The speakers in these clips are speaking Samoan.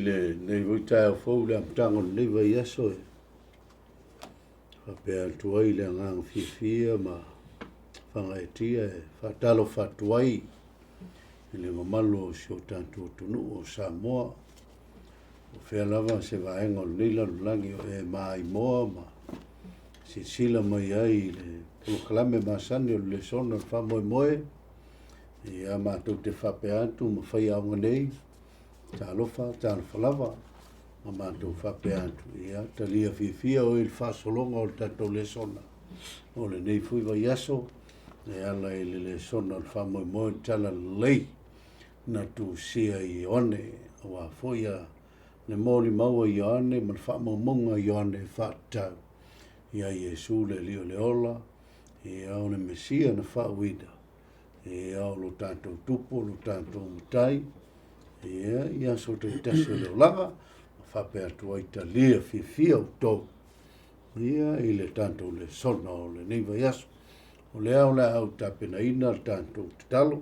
lenei foi taeao fou i le amataga o lenei vaiaso e faapea atu ai le agaga fiafia ma fagaetia e faatalofa atu ai i le mamalu o si o tatou atunuu o Samoa. O fea lava se vaega o lenei lalolagi o e maimoa ma silasila mai ai i le polokalame masani o le lesona o le faamoemoe. Ia matou te faapea atu ma faiaoga nei, talofa, talofa lava, ma matou faapea atu, ia talia fiafia oe i le faasologa o le tatou lesona o lenei foi vaiaso, e ala i le lesona o le faamoemoe o le Talalelei na tusia i Ioane, aua foi a le molimau a Ioane ma le faamaumauga a Ioane e faatatau iā Iesu le Alii o le ola, ia o le Mesia na faauuina. Ia, o lo tatou tupu, o lo tatou matai, ia, i aso taitasi o le olaga, ma faapea atu ai talia fiafia outou, ia, i le tatou lesona o lenei vaiaso. O lea o le a ou tapenaina le tatou tatalo,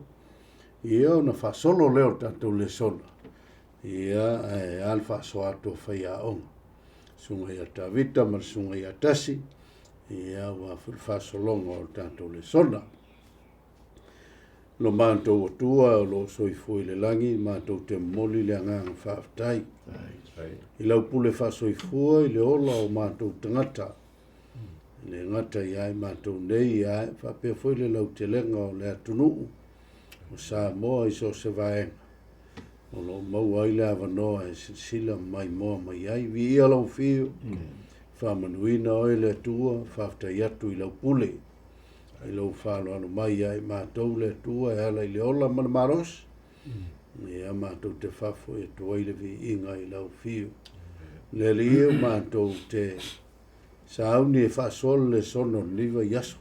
ia, ona faasolo lea o le tatou lesona, ia, ae a le faasoa atu a faiaoga. Susuga ia Tavita ma le Susuga ia Tasi, ia, aua foi le faasologa o le tatou lesona. Lo matou Atua o lo o soifua i le lagi, matou te momoli le agaga faafetai i lau pule faasoifua i le ola o matou tagata, e le gata ia i matou nei, ae faapea foi le lautelega o le atunuu o Samoa i so o se vaega o lo o maua ai le avanoa e silasila maimoa mai ai. Viia lau afio, faamanuina oe le Atua, faafetai atu i lau pule. I lou faaaloalo mai ia i matou le Atua e ala i le ola ma le malosi, ia matou te faafoi atu ai le viiga i lau afio. Le Alii e, matou te sauni e faasoa le lesona o lenei vaiaso.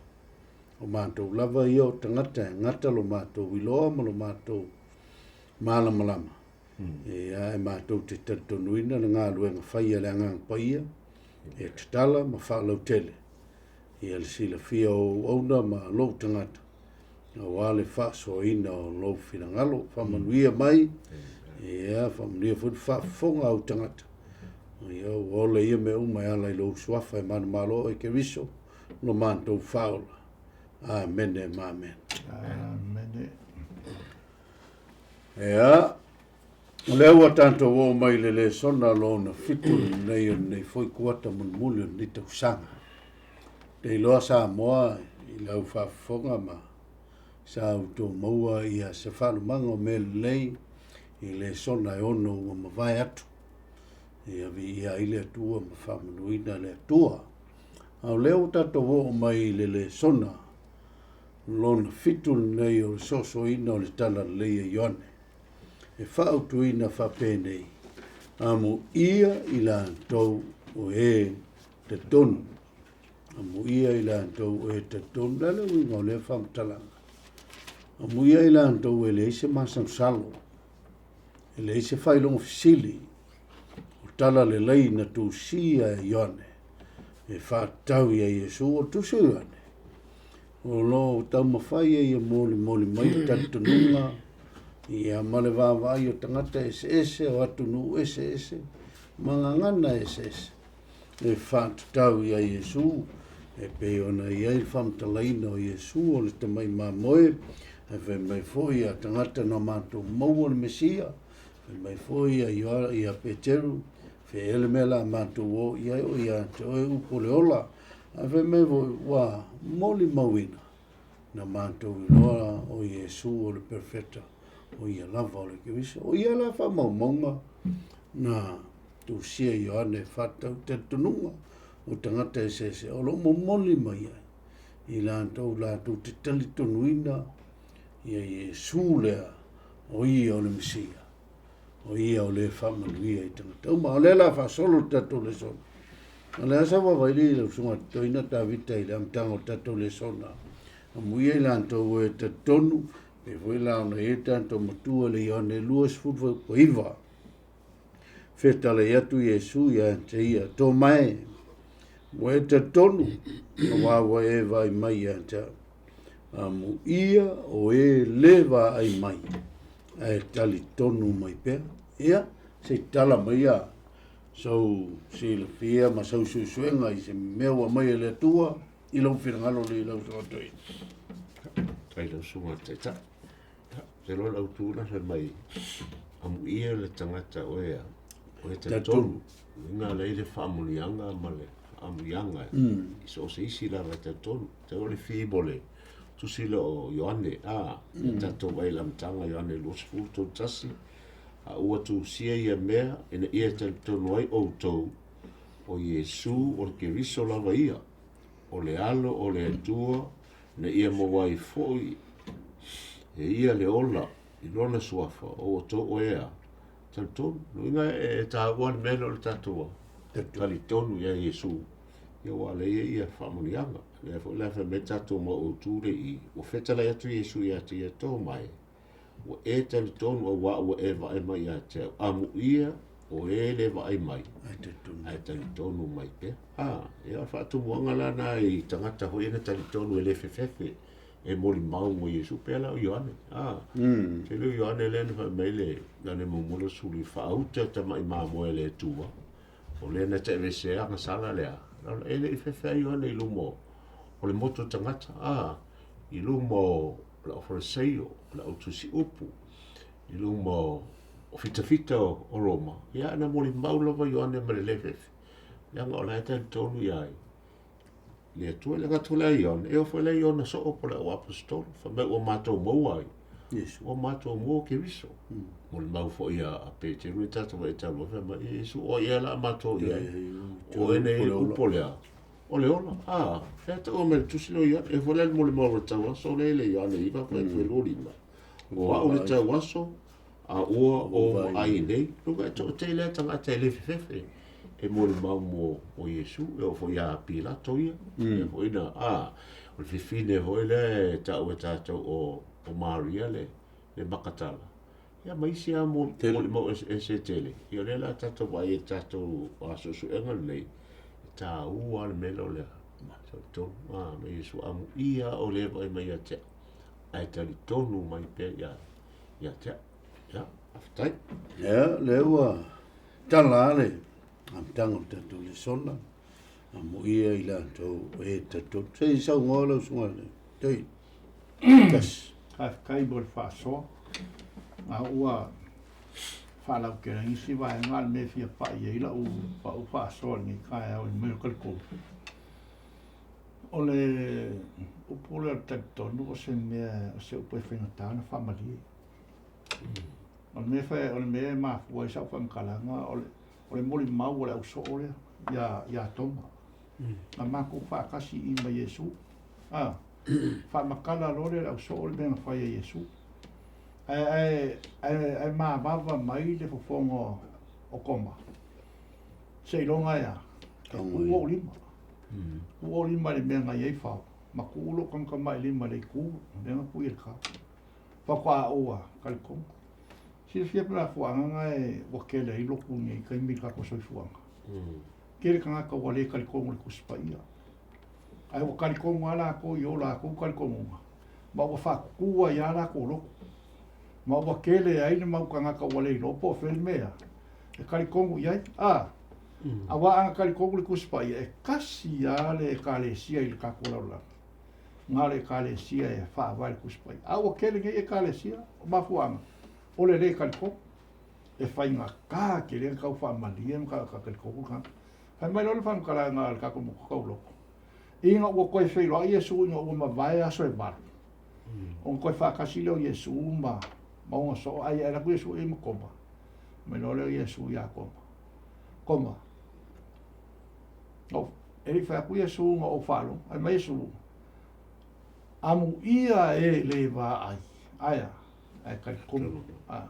O matou lava ia o tagata e gata lo matou iloa ma lo matou malamalama. Ia e matou te talitonuina le galuega fai a le Agaga Paia e tatala ma faalautele ia le silafia o ou auna ma lou tagata aua le faasoaina o lou finagalo. Faamanuia mai, ia faamanuia foi le faafofoga a ou tagata. Ia ua ola ia mea uma e ala i lou suafa e manumalo oe Keriso, lo matou faaola. Amene ma amene. Amene. Ia, o lea ua tatou oo mai i le lesona lona fitu lenei o lenei foi kuata mulimuli o lenei tausaga. Te iloa Samoa i lau faafofoga ma sa outou maua ia se faalumaga o mea lelei i lesona e ono ua mavae atu. Ia viia ai le Atua ma faamanuina le Atua. A o lea ua tatou oo mai i le lesona lona fitu lenei o le sosoina o le Talalelei a Ioane, e faautuina faapenei, Amuia i latou o e talitonu. Amuia i latou o e talitonu. Le a le uiga o lea faamatalaga? Amuia i latou e leai se masalosalo, e leai se faailoga fesili, o talalelei na tusia e Ioane e faatatau ia Iesu o tusi o Ioane. O lo o taumafai ai e molimoli mai le talitonuga ia ma le vaavaai o tagata eseese, o atunuu eseese ma gagana eseese e faatatau ia Iesu e pei ona i ai le faamatalaina o Iesu o le tamai mamoe, ae fai mai foi ia tagata na matou maua le Mesia, fai mai foi ia Ioa, ia Peteru, fe ea le mea la matou o i ai o ia te oe upu o le ola. Ae fai mai foi ua molimauina na matou iloa o Iesu o le Perofeta, o ia lava o le Keriso. O ia la faamaumauga na tusia e Ioane e faatatau i talitonuga o tagata eseese o lo o momoli mai ai i latou latou te talitonuina ia Iesu lea o ia o le Mesia, o ia o le faamanuia i tagata uma. O lea la faasolo le tatou lesona. O le a sa vaavaai i lau susuga totoina Tavita i le amataga o le tatou lesona. Amuia i latou e talitonu, pei foi la ona i ai le tatou matua le Ioane 29. Fetalai atu Iesu ia te ia, Tō mai, ua e talitonu, aua ua e vaai mai ia te au. Amuia o e le vaai mai, ae talitonu mai pea. Ia, Se i tala mai ia sou silafia ma sau suesuega i se mea ua aumai e le Atua i lou finagalo le i lau susuga toeaina. Faafetai lau susuga i le Taitai. Ou te iloa lau tu la fai mai, amuia le tagata o e o e talitonu. Uiga la i le faamanuiaga ma le faaamuiaga i so o se isi lava e talitonu. Tau o le fi mo le tusi lea o Ioane, a, mm. tatou vai le amataga Ioane 20, 31, a ua tusia ia mea ina ia talitonu ai outou, o Iesu o le Keriso lava ia, o le Alo o le Atua, ina ia maua ai foi e ia le ola i lona suafa, o outou o ea, talitonu. Lona uiga e taua le mea lea o le tatou talitonu ia Iesu, ia aua o lea e i ai ia faamanuiaga. Lea foi la fai mai tatou maautu le i, ua fetalai atu Iesu ia te ia, Toma e, ua e talitonu auā ua e vaai mai ia te au, amuia o e le vaai mai, ae talitonu mai pea. A, ia o le faatumuaga la na i tagata foi ia na talitonu e le fefefe, e molimau mo Iesu, pei la o Ioane. A, tele o Ioane lea na fai mai le Ioane muamua le suli, faauta tamai mamoe a le Atua, o lea na te aveesea agasala lea, e le i fefe a Ioane i luma o le motu o tagata, a, i luma o le aufaleseio, o le autusiupu, i luma o fitafita o Roma, ia na molimau lava Ioane ma le le fefe, leaga o la e talitonu ia ai le Atua. Le gata lea Ioane, e oo foi la i ona soo po o le au aposetolo, fai mai ua matou maua ai, ua matou maua Keriso. Molimau foi a Peteru le tatou vaai talu ai, fai mai, Iesu, o ai ea la a matou i ai? O ai na i ai le upu o le a? O le ola. A, fea taua mai le tusi lea o Ioane, e foi la le molimau o le tauaso lea i le Ioane 9, mm. 25. O au le tauaso, a ua o vaai nei. Luga e toatele lea tagata e le fefefe e molimau mo o Iesu, e oo foi ia Pilato ia. Mm. E foi na, a, o le fifine foi lea e tau e tatou o, o Maria le, le Makatala. Ia ma isi lava molimau eseese e tele. Ia o lea la tatou vaai i le tatou suesuega lenei, e taua lava le mea lea o le talitonu. A, ma Iesu amuia o le vaai mai ia te au, ae talitonu mai pea ia, ia te au. Ia, faafetai. Ia, lea ua tala le amataga o le tatou lesona, amuia i latou e talitonu. Se i saunoa lau susuga i le Toeaina. Tasi. Faafetai mo le faasoa. A ua faalautele nisi vaega a le mea e fia pai ai lau pau faasoa i lenei taeao i mea o talitonu. O le upu lea o le talitonu o se mea, o se upu e faigata ona faamalie. O le mea fai, o le mea e mafua ai sau faamatalaga, o le, o le molimau o le ausoo lea ia, ia Toma. Na matou faatasi i ma Iesu. A, faamatala loa lea o le ausoo le mea na fai e Iesu. Ae, ae, ae, ae mavava mai le fofoga o Toma. Seiloga e a? E ku ou lima. Ku ou lima i le mea na i ai fao, ma ku lou tamatamailima i le itu, lea na tui e le tau. Faatoa ou a talitonu. Silafia pe mafuaaga na e ua tele ai lotu i nei taimi i le tatou soifuaga. Tele tagata ua le talitonu i le Tusi Paia. Ae ua talitonu lava latou i o latou talitonuga, ma ua faatutu ai lava latou lotu. Ma ua tele ai le mau tagata ua le iloa po o fea le mea e talitonu i ai. A, aua ana talitonu i le Tusi Paia, e tasi lava le Ekalesia i le tatou lalolagi. Na o le Ekalesia e faavae i le Tusi Paia. A ua tele nei Ekalesia, o mafuaaga, o le le talitonu. E faigata tele ona tau faamalie ma talitonu le tagata. Fai mai loa le faamatalaga a le tatou motu tauloto, ina ua toe feiloai Iesu ina ua mavae aso e valu, ona toe faatasi lea o Iesu ma ma ona soo, ai alu atu Iesu i ma Toma. Mai loa lea o Iesu ia Toma, Toma, no, e le i fai atu Iesu na ou faalogo, ai mai Iesu, amuia e le vaai, ae a? Ae talitonu. A,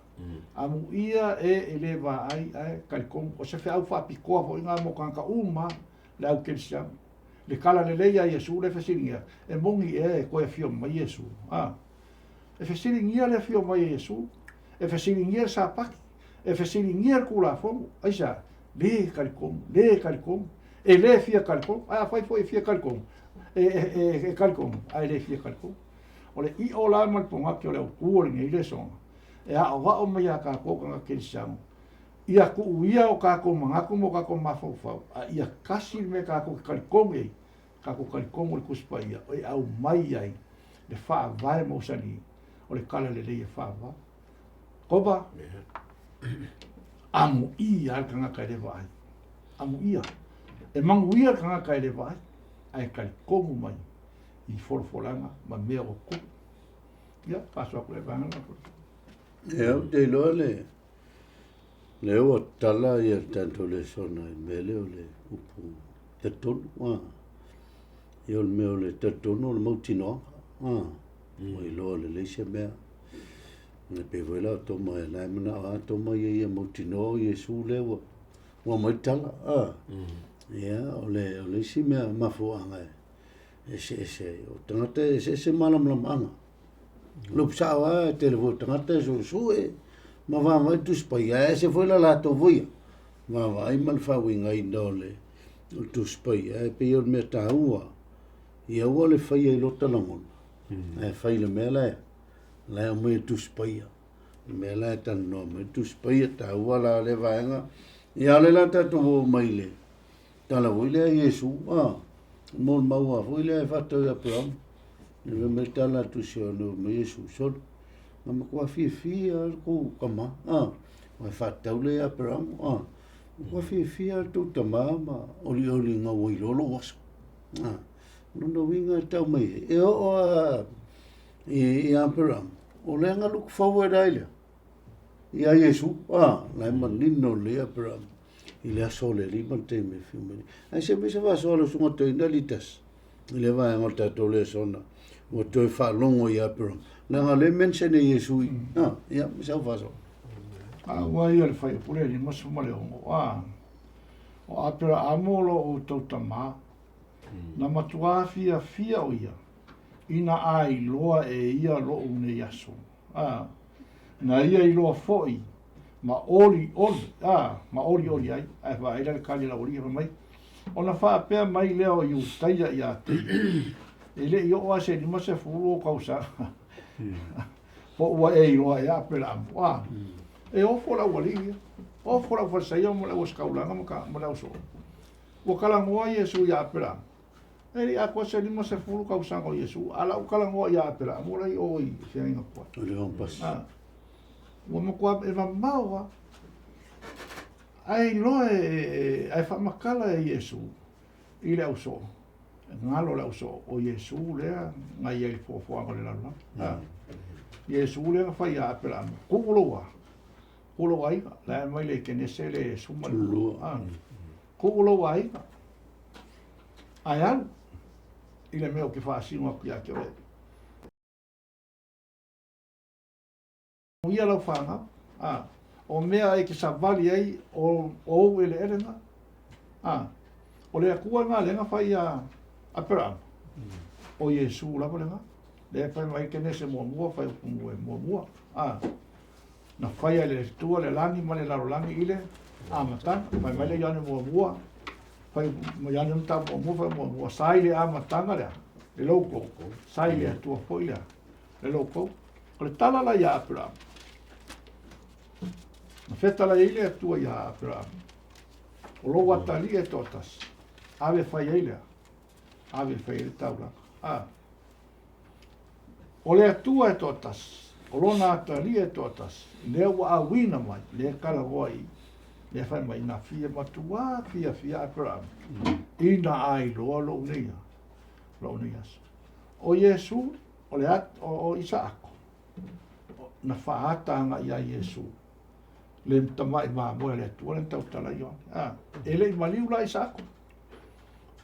amuia e e le vaai ae talitonu. O se feau faapitoa foi lena mo tagata uma le au kerisiano. Le tala lelei a Iesu lea e fesiligia, e moni ea e toe afio mai Iesu? A, e fesiligia le afio mai o Iesu, e fesiligia le Sapati, e fesiligia le Tulafono. Aisea? Le talitonu, le talitonu, e le fia talitonu. Ae afai foi e fia talitonu, e, e, e, e talitonu, ae le fia talitonu. O le ʻiʻo la ma le pogaki o le autu o lenei lesona, e aʻoaʻo mai iā kākou tagata kerisiano, Ia kuʻuia o kākou manatu ma o kākou mafaufau, a ia kasi le mea kākou ke talitonu i ai, kākou talitonu i le Tusi Paia, e aumai ai le faavae mausali o le Talalelei e faavae. Kova, amuia le tagata e le vaai. Amuia. E manuia le tagata e le vaai, ae talitonu mai i folafolaga ma mea ua tupu. Ia, faasoa atu le vaega lena. Ia, ou te iloa le lea ua tala ia le tatou lesona i le mea lea o le upu talitonu. A. Ia o le mea o le talitonu o le mautinoaga. A. Ua iloa lelei se mea. E pei foi la o Toma e la e manao lava Toma ia ia mautinoa o Iesu lea ua ua aumai le tala. A. Ia o le o le isi mea mafuaaga e eseese ai. O tagata e eseese malamalamaaga. Le upu sao lava, e tele foi o tagata e suesue ma vaavaai Tusi Paia, ae ese foi la latou foi ia vaavaai ma le faauigaina o le Tusi Paia. Ae pei o le mea taua, ia aua le faia i lota lagona, ae fai i le mea la e aumai e le Tusi Paia. Le mea la e talanoa mai le Tusi Paia, taua la lea vaega. Ia a o lea la tatou oo mai i le tala foi lea a Iesu, a, molimau lava foi lea e faatau ia Aperama, i le mea tala a Tusi o le mai Iesu, sole, na matua fiafia lava le tou tama, a, aua e faatatau lea ia Aperama, a, matua fiafia lava le tou tama ma olioli ina ua iloa lou aso. A, o lona uiga e tau mai ai, e oo lava i Aperama, o lea na look forward ai lea, ia Iesu, a, la e manino lelei Aperama i le aso o le Alii ma le taimi e afio mai ai. Ae se mea se faasoa a le usuga toeaina Lidasi i le vaega o le tatou lesona ua toe faalogo ia Aperama, leaga o lea e mention e Iesu i, a, ia, ma sau faasoa. A ua ia le fuaiupu le 56, a, o Aperaamo o lo outou tamā, na matuā fiafia o ia, ina a iloa e ia loʻu nei aso. A, na ia iloa foi ma olioli, a, ma olioli ai, ae vaai la le kali a le aualii fai mai, ona faapea mai lea o Iutaia ia te ia, e le i oo lava se 50 ou tausaga, po ua e iloa ea Aperaamo, a, e ofo le aualii ia, ofo le aufalesaia ma le auosikaulaga ma le ausoo. Ua talanoa Iesu ia Aperaamo, E le i atoa se 50 tausaga o Iesu, a la ua talanoa ia Aperaamo la i o i feagaiga tuai. O le Olympus. Ah. Ua matua e mamao lava. Ae iloa e, ae faamatala e Iesu i le ausoo, galo le ausoo, o Iesu lea na i ai i le foafoaga o le lalolagi. Ah. Iesu lea na fai ia Aperaamo, tuu lou a, tuu lou aiga, la e aumai le Kenese le 12. Ah. Tuu lou aiga, ae alu i le mea ou te faasino atu ia te oe. Ia lau fanau, a, o mea e te savali ai o ou eleele na. A, o le Atua lena lea na fai ia Aperaamo, o Iesu lava lena. Lea e fai mai Kenese muamua, fai upu muamua. A, Na faia e le Atua le lagi ma le lalolagi i le amataga. Fai mai le Ioane muamua, fai Ioane mataupu muamua, fai muamua, sa i le amataga lea, le loukou, sa i le Atua foi lea, le loukou. O le tala la ia Aperamo. Na fetalai ai le Atua ia Aperamo. O lou atalii e toatasi, ave fai ai lea, ave fai ai le taulaga. Ah. O le Atua e toatasi, o Lona atalii e toatasi, lea ua auina mai, lea e talanoa i, lea e fai mai, na fia matuā fiafia Aperaamo, ina a iloa lou nei, lou nei aso. O Iesu, o le at, o, o Isaako, na faaata agai iā Iesu, le tamai mamoe a le Atua lea na tautala i Ioane. A, e le i maliu la Isaako.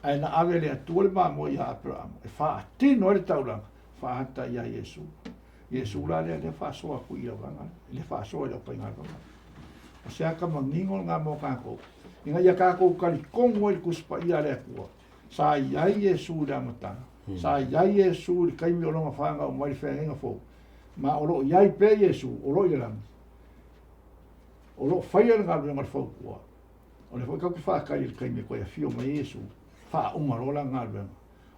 Ae na ave e le Atua le mamoe iā Aperaamo e faatino ai le taulaga, faata iā Iesu. Iesu la lea, lea faasoa atu i le vaega lea, le faasoa i le aufaigaluega. O se aka manino lena mo tatou, ina ia tatou talitonu ai i le Tusi Paia a le Atua, sa i ai Iesu i le amataga, sa i ai Iesu i le taimi o lona fanau mai i le feagaiga fou, ma o lo o i ai pea Iesu o lo o i le lagi, o lo o faia le galuega o le fautua. O lea foi tatou te faatali i le taimi e toe afio mai ai Iesu, faauma loa lana galuega,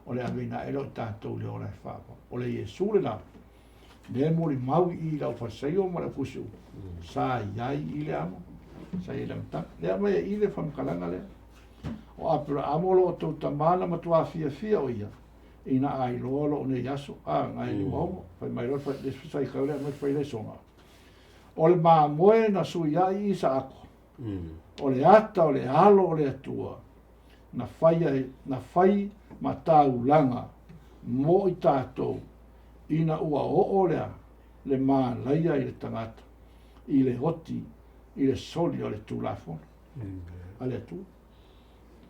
o le aveina ae lea o tatou i le ola e faavavau. O le Iesu lena, lea e molimau i i le aufalesaio ma le aufusiupu, sa i ai i le ama. Sa i ai le amataga. Lea aumai ai i i le faamatalaga lea. O Aperaamo lo outou tama na matuā fiafia o ia ina a iloa lou nei aso. A, na e 56, fai mai loa le faitau lea aumai le failesoga. O le mamoe na suiaʻi Isaako, o le ata o le alo o le Atua, na fai, na fai ma taulaga mo i tatou, ina ua oo lea le malaia i le tagata i le oti i le soli o le Tulafono a le Atua.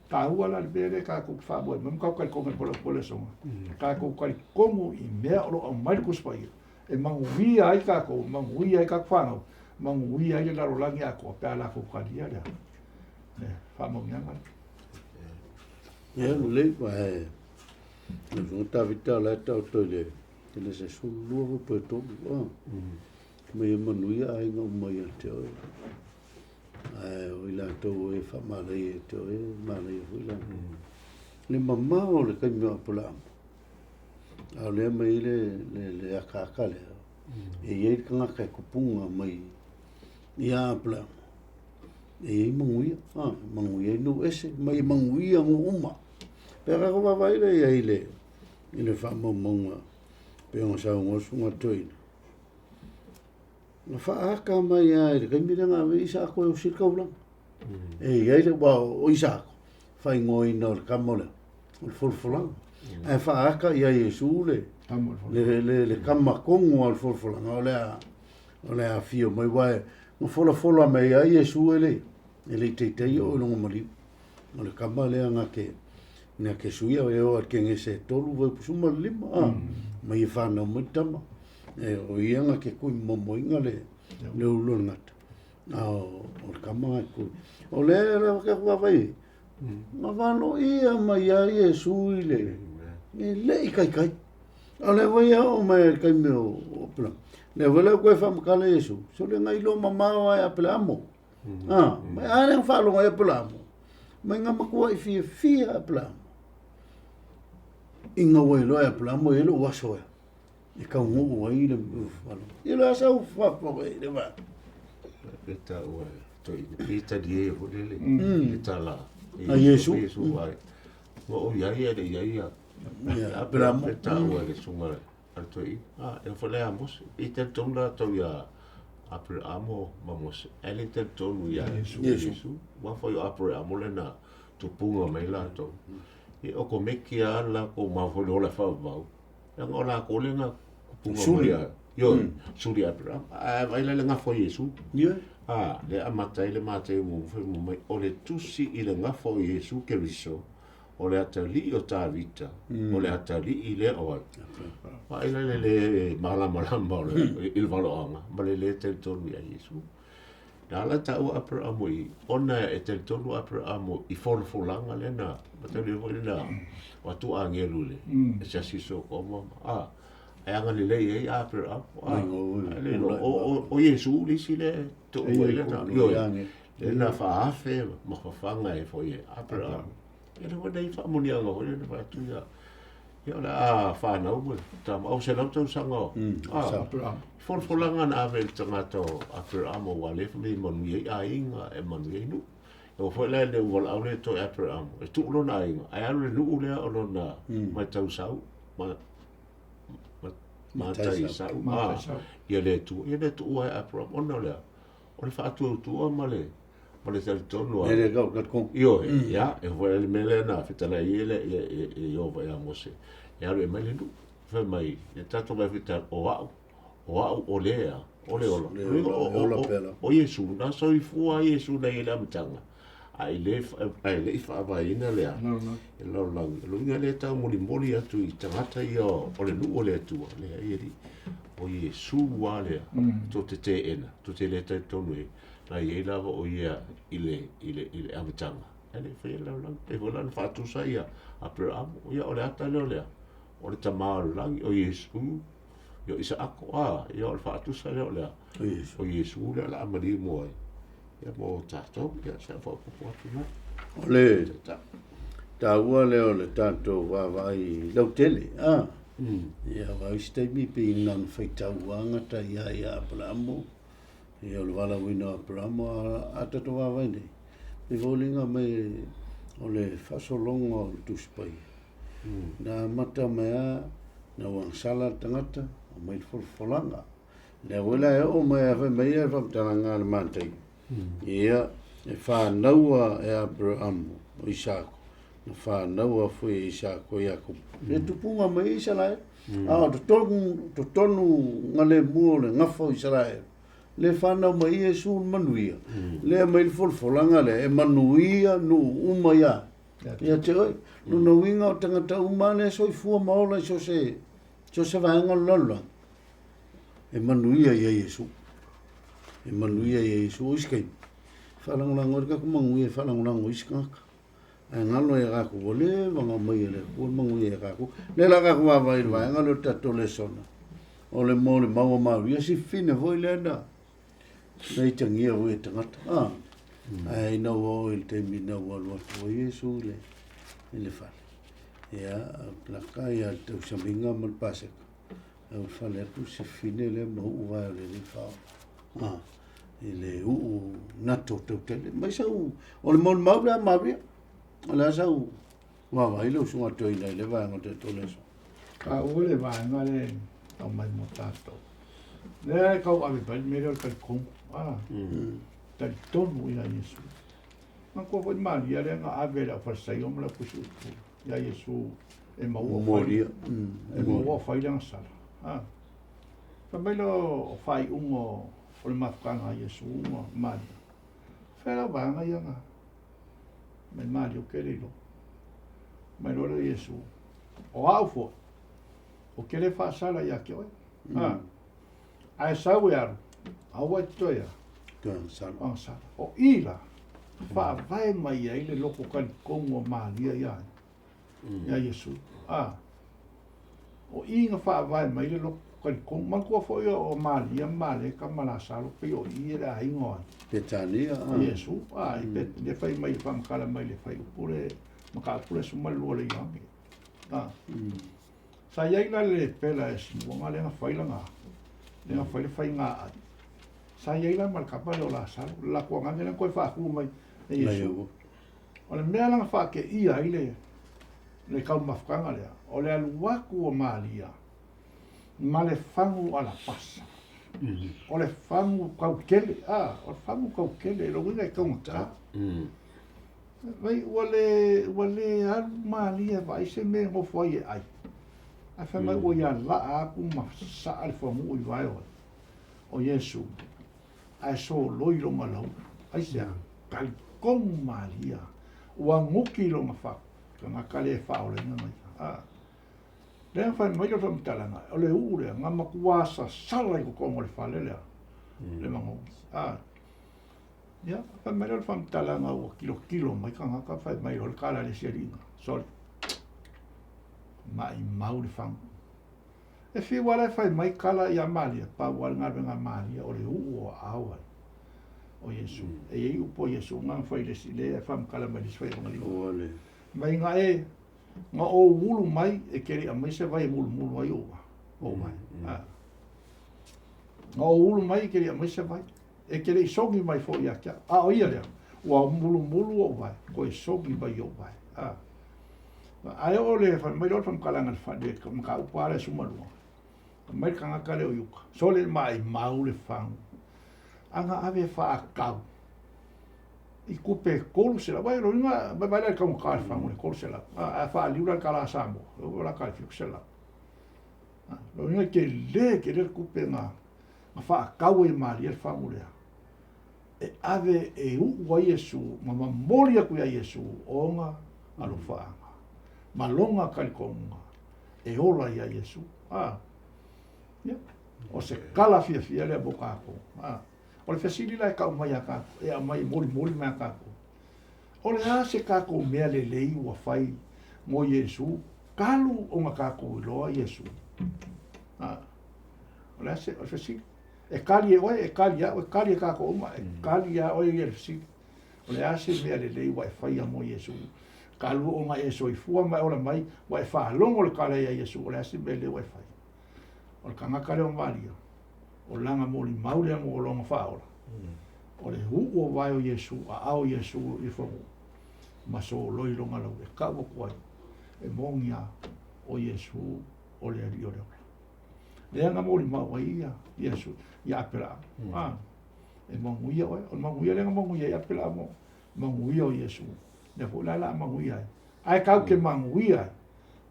Taua la le mea lea tatou te faamoemoe ma tatou talitonu ai po o le asoga. Tatou talitonu i mea o lo o aumai le Tusi Paia e manuia ai tatou, manuia ai tatou fanau, manuia ai le lalolagi atoa pe a latou talia le faamanuiaga lea. Ia, lelei, ae le Fofoga Tavita o la e taoto i le i le se 12 foi pe tolu, ah. Ma ia manuia aiga uma ia te oe. Ae o i latou e faamalaia ia te oe, e malaia foi latou. Le mamao o le taimi o Apolaamo, a o lea mai ai le akaaka lea, e i ai le tagata e kupuga mai ia Apolaamo, e i ai manuia, ah, manuia ai nuu ese, ma ia manuia nuu uma. Pe a tatou vaavaai lea i ai i le faamaumauga pei ona saunoa Susuga Toeaina, na faaata mai lava i le taimi lea na ave ai Isaako e osi le taulaga. E i ai le, aua o Isaako, faaigoaina o le tama o le, o le folafolaga. Ae faaata ia Iesu le, le tama tonu lava o le folafolaga o le a, o le a afio mai, aua na folafola mai ai Iesu e le, e le i taitai oo i lona maliu. O le tama lea na te, na te suia e oo i le Kenese e 3 fuaiupu 15, a, mai e fanau mai le tama. E, o ia na te kui momoina le, le ulu o le gata. A o, o le tama na te kui. O lea lava ke vaavaai ai, na valoia mai ai Iesu i le, e le i taitai. A o lea foi e oo mai i le taimi o Aperaamo. Lea foi la ua toe faamatala Iesu, sole na iloa mamao lava e Aperaamo. A, mai a lea na faalogo ai Aperaamo, mai na matuai fiafia Aperaamo. Ina ua iloa e Aperaamo e i ai lou aso e e taunuu ai le falo. Ia le asa u faafofoga i le va. E taua e toi i tali e foi lele le tala a Iesu. Iesu ai. Ma o iai e le iai ia. Aperaamo. E taua le susuga a le toeaina. A, e foi le a Mose. I talitonu latou ia Aperaamo ma Mose. Ae le talitonu ia Iesu. Iesu. Ua foi o Aperaamo lena tupuga mai latou. E o komeki a lakou mau foi le ola faavavau. Leaga o lakou lena tupuga mai a Ioe, suli Aperaamo. Ae vaai la i le gafa o Iesu. Ioe. A, lea amata ai le Mateo muamua fai mai, o le tusi i le gafa o Iesu Keriso, o le atalii o Tavita, o le atalii lea o ai? Vaai la le le malamalama o le, i le valoaga, ma le le talitonu ia Iesu. Na ala taua Aperamo i, ona e talitonu Aperamo i folafolaga lea na, mataulia foi lena, o atu agelu i le, e se asi Sokoma, a, e agalelei ai Aperamo, a, le o Iesu le isi lea e ioe, lea na faaafe ma fafaga ai foi e Aperamo. Ia le nei faamanuiaga foi lea na fai atu ia, ia o le a fanau ma tama, o 100 tausaga o, a, folafolaga na ave i le tagata o Aperamo ua le fai mai manuia ai aiga, e manuia ai nuu. E oo foi la i le valaau lea toe Aperamo, e tuu lona aiga, ae alu i le nuu lea o lona matau sau, ma, matai sau, a, ia le Atua, ia le tuua e Aperamo, ona o le a? O le faatuatua ma le, ma le talitonu a. E le kau talitonu. Ioe, ia, e foi le mea lea na fetalai ai le, e Ieova ia Mose, e alu e mai le nuu. Fai mai, e tatou vaai foi ta, o au, o au o lea, o le ola. O Iesu, na soifua Iesu nei i le amataga, a i le, ae le i faavaeina lea, e lalolagi. O le uiga lea e taumolimoli atu i tagata ia o le nuu o le Atua, leai alii, o Iesu lava lea, tou te teena, tou te le talitonu i ai, na i ai lava o ia i le, i le, i le amataga. Ae le i faia le lalolagi. Pei foi la ona faatusa ia Aperamo, ia o le ata lea o le a? O le tama o le lagi, o Iesu, ia o Isaako, a, ia o le faatusa lea o le a? O Iesu lea o le a maliu mo ai. Ia mo tatou, ia se faaopoopo atu lena. O le taua lea o le tatou vaavaai lautele, a? Ia, aua o isi taimi pei na ona faitau lava gata ia ia Aperamo. Ia, o le valaauina o Aperamo a tatou vaavaai nei, e foliga mai o le faasologa o le Tusi Paia. Na amata mai lava, na ua agasala le tagata, aumai le folafolaga. Lea foi la e oo mai a fai mai ia le faamatalaga a le Mataio, ia, e fanaua e Aperamo o Isako, na fanaua foi e Isako Iakopo. Le tupuga mai Isaraelu. A o totonu, totonu galemu o le gafa o Isaraelu, le fanau mai Iesu le manuia, lea mai le folafolaga lea, e manuia nuu uma ia, ia te oe. Lona uiga o tagata uma lea e soifua ma ola i so o se vaega o le lalolagi, e manuia ia Iesu. E manuia ia Iesu. O isi taimi, faalagolago ai le tatou manuia e faalagolago i isi tagata. Ae galo ia tatou ua leva ona aumai e le Atua le manuia ia tatou. Lea la tatou vaavaai i le vaega lea o le tatou lesona, o le molimau a Maria, si fafine foi lea na na itagia foi e tagata. Ah, ae ina ua oo i le taimi ina ua alu atu ai Iesu i le, i le fale. Ia, plaka ia le tausamiga ma le Paseka. Ae ua fale atu si fafine lea ma uu vae o le alii faaola. Ah, i le uu nato tautele. Mai sau, o le molimau lea Maria, o le a sau vaavaai le usuga toeaina i le vaega o tatou leso. A ua le vaega le aumai mo tatou. Lea e tau ave mai le mea lea o le talitonu. Ah, talitonu ia Iesu. Manatua foi Maria lea na ave e le aufalesaio ma le aupuisiupu ia Iesu e maua Molia. E maua fai le agasala. Ah. Fai mai lea o faaiuga o le mafutaga a Iesu ma Maria. Fea lau vaega ia na mai Maria ou te le iloa. Mai loa lea o Iesu, o au foi, ou te le faasala ia te oe. Ah. Ae sau e alu, aua e te toe a. Toe agasala. Agasala. O i la, faavae mai ai le loko talitonu o Maria ia ia Iesu. A, o i na faavae mai le loko talitonu. Manatua foi o Maria ma Mareta ma Lasalo, pei o i e le aiga o ai. Petania. A. Iesu, a, i le fai mai le faamatala mai le fuaiupu le mataupu le 12 le Ioane. A. Sa i ai la le lepela e sinuaga lea na fai lana, lea na fai le faiga ai. Sa i ai la ma le kapa lea o Lasalo, le latou agaga lea na toe faafu mai e Iesu. O le mea la na faateia ai le le taumafataga lea, o le alu atu o Maria ma le fagu alapasa. O le fagu tautele, a, o le fagu tautele, lona uiga e taugata. Vai, ua le, ua le alu Maria e vaai se mea e nofo ai e ai. Ae fai mai ua ia laa atu ma sasaa le fuanu'u i vae o, o Iesu, ae soloi lona lauga. Aisea? Talitonu Maria, ua nuki lona fatu, tagata le faaolaina na ia. A. Lea na fai mai le faamatalaga, o le uu lea, na matua sasala i totonu o le fale lea, le magogi. A. Ia, fai mai lea o le faamatalaga ua tilotilo mai tagata, fai mai o le tala a le isi alii, sole, maimau le fagu. E fiu lava la e fai mai tala ia Maria, pau lava le galuega a Maria o le uu o aao ai o Iesu. E i ai upu a Iesu na fai i le isi, lea e faamatala mai i le isi faiaoga lima. Mai na e, na ou ulu mai e te le i aumai se vai e mulumulu ai ou ou vai. Na ou ulu mai e te le i aumai se vai. E te le i sogi mai foi ia te au. A o ia lea, ua mulumulu ou vae, toe sogi mai ou vae. Ae oo le fai mai lea o le faamatalaga i le mataupu lava lea 12. Fai mai le tagata lea o Iuta, sole maimau le fagu. Ana ave faatau i tupe 300. Aua o lona uiga, vaai la i le taugata o le fagu i le 300. A faaliu la i le tala Samoa, o le a tala i le 700. O lona uiga e tele tele le tupe na faatau ai e Maria le fagu lea. E ave e uu ai Iesu ma momoli atu ia Iesu ona alofaaga ma lona talitonuga e ola ia Iesu. A, ia, o se tala fiafia lea mo tatou. A, o le fesili la e tau mai ia tatou, e aumai e molimoli mai ia tatou, o le a se tatou mea lelei ua fai mo Iesu talu ona tatou iloa Iesu? A, o le a se, o le fesili. E kali e oe, e kali ia au, e kali e kākou uma, e kali ia oe ia le fesili. O le a se mea lelei ua e faia mo Iesu? Talu ona e soifua ma e ola mai, ua e faalogo le tala ia Iesu, o le a se mea lelei ua e faia? O le tagata lea o Maria, O laga molimau lea mo lona faaola. O le u'u o vae o Iesu, aao o Iesu i fanua, ma soloi lona lau e kau atu ai, e moni a o Iesu o le Alii o le ola. Lea na molimau ai ia Iesu ia Apelaamo. A, e manuia oe. O le manuia lea na manuia ai Apelaamo, manuia o Iesu. Lea foi la o le a manuia ai. Ae tatou te manuia ai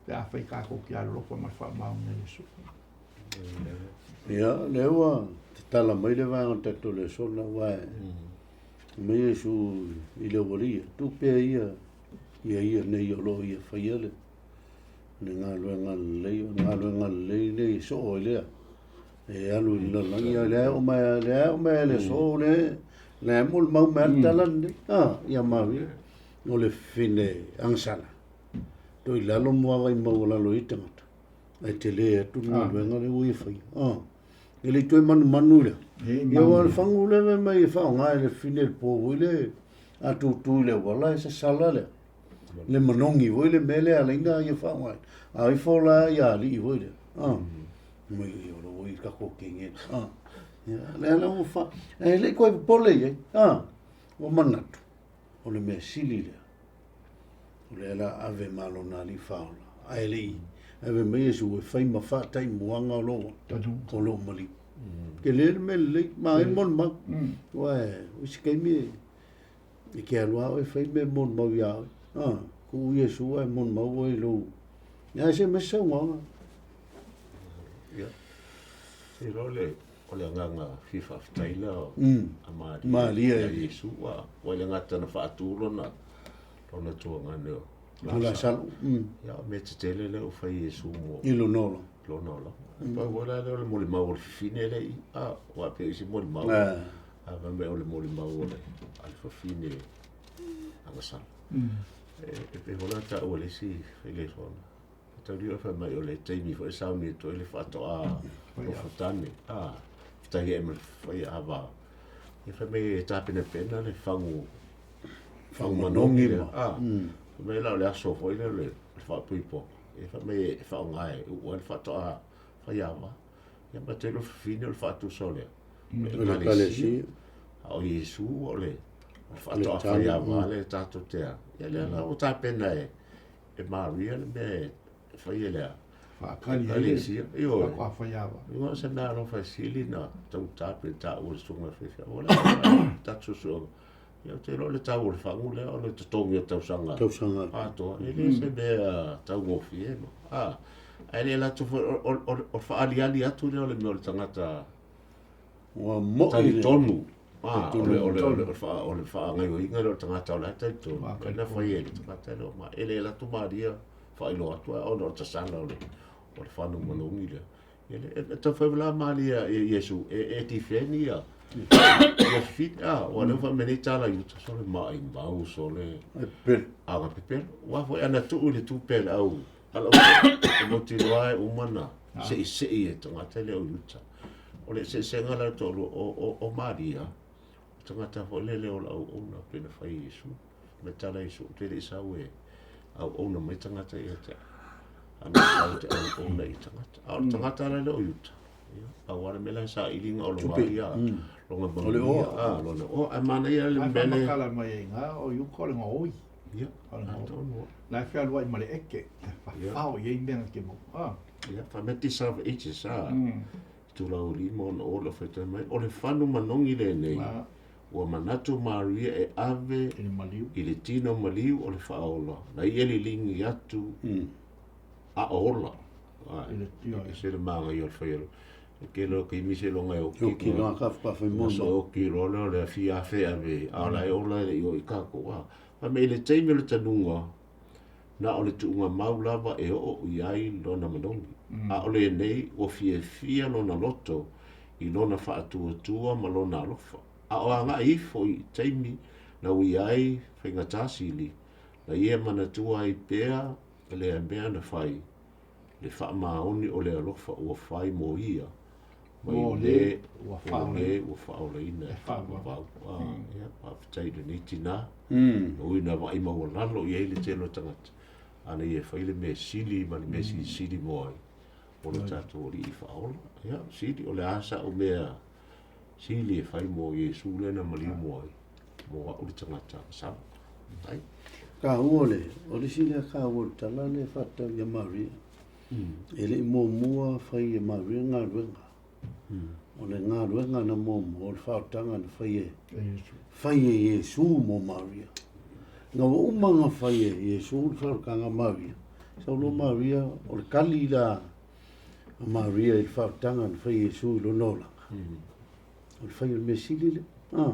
pe afai tatou te alolofa ma le faamaoni a Iesu. Ia, lea ua tatala mai le vaega o le tatou lesona, aua e mai Iesu i le aualii, tuu pea ia ia ia nei o lo o ia faia le le galuega lelei, o le galuega lelei nei e soo ai lea. E alu i le lalolagi, a o lea e oo mai lea e oo mai le aso lea, lea e molimau mai le tala lenei. Ah, ia malie, o le fine agasala. Toi lalo ma vaavaai maualalo i tagata. Ae tele atu le galuega lea ua ia faia. Ah, e le i toe manumanu lea. Ia aua o le fagu lea fai mai e faaaoga e le fine le po foi le a tutu i le auala e sasala lea. Le manogi foi le mea lea ala ai ona ia faaaoga. A ifo la ia alii foi lea. Ah, mai o lo o i tatou kenge. Ah, ia, lea la ua fa... E le i toe popole i ai. Ah, ua manatu, o le mea sili lea. O lea la ave ma lona alii faaola. Ae le i ave mai Iesu e fai ma faataimuaga o lou o lou maliu. Tele le mea lelei, ma ai molimau. Aua o isi taimi e te alu lava oe fai mea molimau ia oe. Ah, tuu Iesu ae molimau oe i lou. Ia se mea saunoaga. Ia. Se iloa le o le agaga fia faafetai lea o a Maria, Maria ia Iesu ua ua le gata na faatu lona lona tuagane o O Lasalo. Ia o mea tetele lea ua fai e Iesu mo I lona ola. lona ola. Pau foi la lea o le molimau o le fafine lea i a ua pei o isi molimau. A fai mai o le molimau o le a le fafine agasala. E pei foi la taua e le isi failesola. Taulia fai mai o le taimi foi e sauni atu ai le faatoa nofotane. A, faafetai ai ma le faiava. Ia fai mai e tapenapena le fagu fagu manogi lea. A, fai mai la o le aso foi lea o le faapuipoga. Ia fai mai e faaaoga e uu ai le faatoa faiava. Ia ma tele o le fafine o le faatusa o le O le ekalesia. A o Iesu o le faatoa faiava lea tatou te a. Ia lea la ua tapena e e Maria le mea e fai e lea. Faatali ai le Ioe. Faatoa faiava. Ua se mea alofa e sili na taugata pe taua le susuga faifeau. Ua le tatou suesuega. Ia ou te iloa o le tau o le fagu lea o le totogi o tausaga. Tausaga. Atoa. E le se mea taugofie ma. A, ae le latou foi o le faaaliali atu lea o le mea o le tagata Ua moi le. Talitonu. Ah, o le, o le, o le, o le faagaoioiga lea o le tagata o la e talitonu. E na fai e le tagata lea o ma, e le alu atu Maria faailoa atu ai ona o le tasala o le, o le fanu manogi lea. E le, e taumafai la Maria ia Iesu e, e defend ia, ia fifine, ah, ua lea fai mai nei tala i uta, sole maimau, sole, E pepelo. aga pepelo. Ua foi ana tuu i le tupe a le au, a le au, e mautinoa e uma na seisei e tagata lea o i uta. O le eseesega la o le toalua, o, o, o Maria, o tagata foi lele o le auauna pei ona fai e Iesu. Ma tala Iesu, ou te le i sau e auauna mai tagata ia te au. A na sau te auauna i tagata. A o le tagata la lea o Iuta, ia, pau lava le mea la e saili na o lona ia, lona manuia, a, lona oa. Ae manaia le mea lea. Faamatala mai ai i ina, o Iuta o le gaoi. Ia, atonu. La e fealuai ma le eke, e fafao i ai mea na te maua. Ia, fai mai Desire of Ages, a, itulau lima ona o le faitau mai, o le fanu manogi lenei, ua manatu Maria e ave i le tino maliu o le faaola, na ia liligi atu a ola. E ese le manaia o le fai o le tele o taimi seiloga e oki. Oki loa ka whakawhai moa. So oki loa lea o le fia afe ave, a o la e ola e le i o i kākou. Fai mai i le taimi o le tanuga, na o le tuuga mau lava e oo i ai lona manogi, a o lenei ua fiafia lona loto i lona faatuatua ma lona alofa. A o agai ifo i taimi na ui ai faigata sili, na ia manatua ai pea lea mea na fai, le faamaoni o le alofa ua fai mo ia, mai le ua faaolaina e faavavau. Ia, faafetai i lenei tinā, na ui na vaai maualalo i ai le tele o tagata, a na ia fai le mea sili ma le mea silisili mo ai. O lo tatou Alii Faaola. Ia, sili, o le a sa'u mea sili e fai mo Iesu lea na maliu mo ai, mo a'u le tagata sala. Ai. Taua le, o le isi lea taua o le tala lea e faatatau ia Maria. E le i muamua fai e Maria galuega. O le galuega na muamua, o le faaotaga na fai e, fai e Iesu mo Maria. Na ua uma ona fai e Iesu le faaotaga a Maria. Sau loa Maria, o le kali la a Maria i le faaotaga na fai e Iesu i lona olaga. O le fai o le mea sili lea. Ah,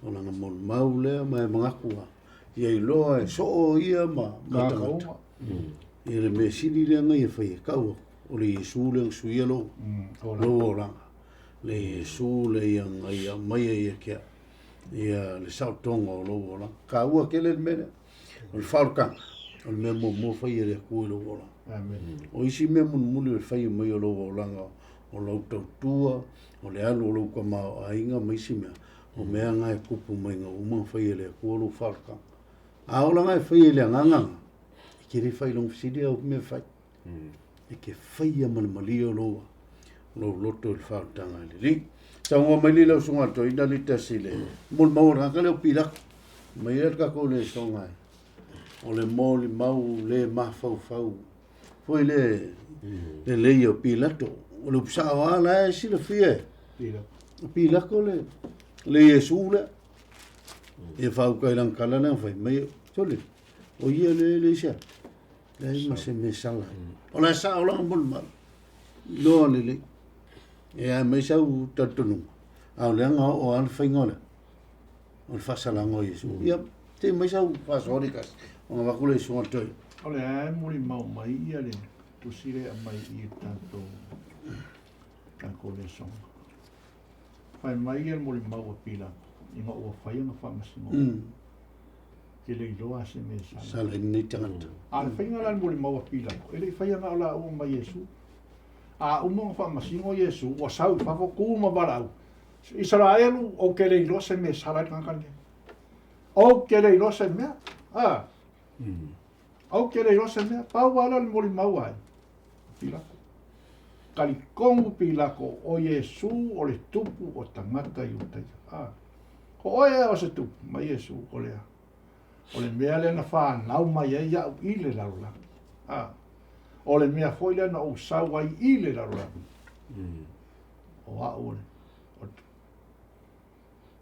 o lana molimau lea ma e manatu lava, ia iloa e soo ia ma tagata. Ia le mea sili lea na ia fai e tau atu, o le Iesu lea na suia lou, lou olaga. Le Iesu lea ia na ia aumaia ia te au, ia le saotoga o lou olaga. Taua tele le mea lea. O le faaolataga, o le mea muamua fai e le Atua i lou olaga. O isi mea mulimuli o le fai mai o lou olaga, o lau tautua, o le alu o lou tamaoaiga ma isi mea, o mea na e tupu mai na uma ona fai e le Atua lou faaolataga. A olaga e fai e le agaga na, e te le fai i lona fesili au mea fai. E te faia ma le malie o lou, lou loto i le faaolataga e lelei. Saunoa mai le lau susuga i le toeaina le tasi le molimau o le tagata lea o Pilato. Mai ai le tatou lesona e o le molimau le mafaufau foi le lelei o Pilato. O le upu sao lava la e silafia e Pilato le le Iesu lea. Ia faauka i lana tala lea na fai mai, sole, o ia le le isia. Leai ma se mea sala. O la e sao lana molimau. Iloa lelei. E ae mai sau talitonuga, a o lea na oo lava le faiga o le o le faasalaga o Iesu. Ia, te mai sau faasoa le tasi, ona avatu lea i susuga i le toeaina. O lea e molimau mai ia le tusi lea e aumai i i le tatou lesona. Fai mai ia le molimau a Pilato ina ua fai ana faamasinoga. Ke le iloa se mea e sala. Sala i lenei tagata. A o le faiga la i le molimau a Pilato, e le i faia na o laua ma Iesu. A uma ona faamasino Iesu, ua sau i fafo, tu ma valaau, Isaraelu, ou te le iloa se mea e sala ai le tagata lenei. Ou te le iloa se mea. A. Ou te le iloa se mea. Pau lava lea o le molimau a ai? Pilato. Talitonu Pilato, o Iesu o le tupu o tagata Iutaia. A. O oe ea o se tupu? Ma Iesu, o lea. O le mea lea na fanau mai ai iaʻu i le lalolagi. A. O le mea foi lea na ou sau ai i le lalolagi. O a'u o le, o le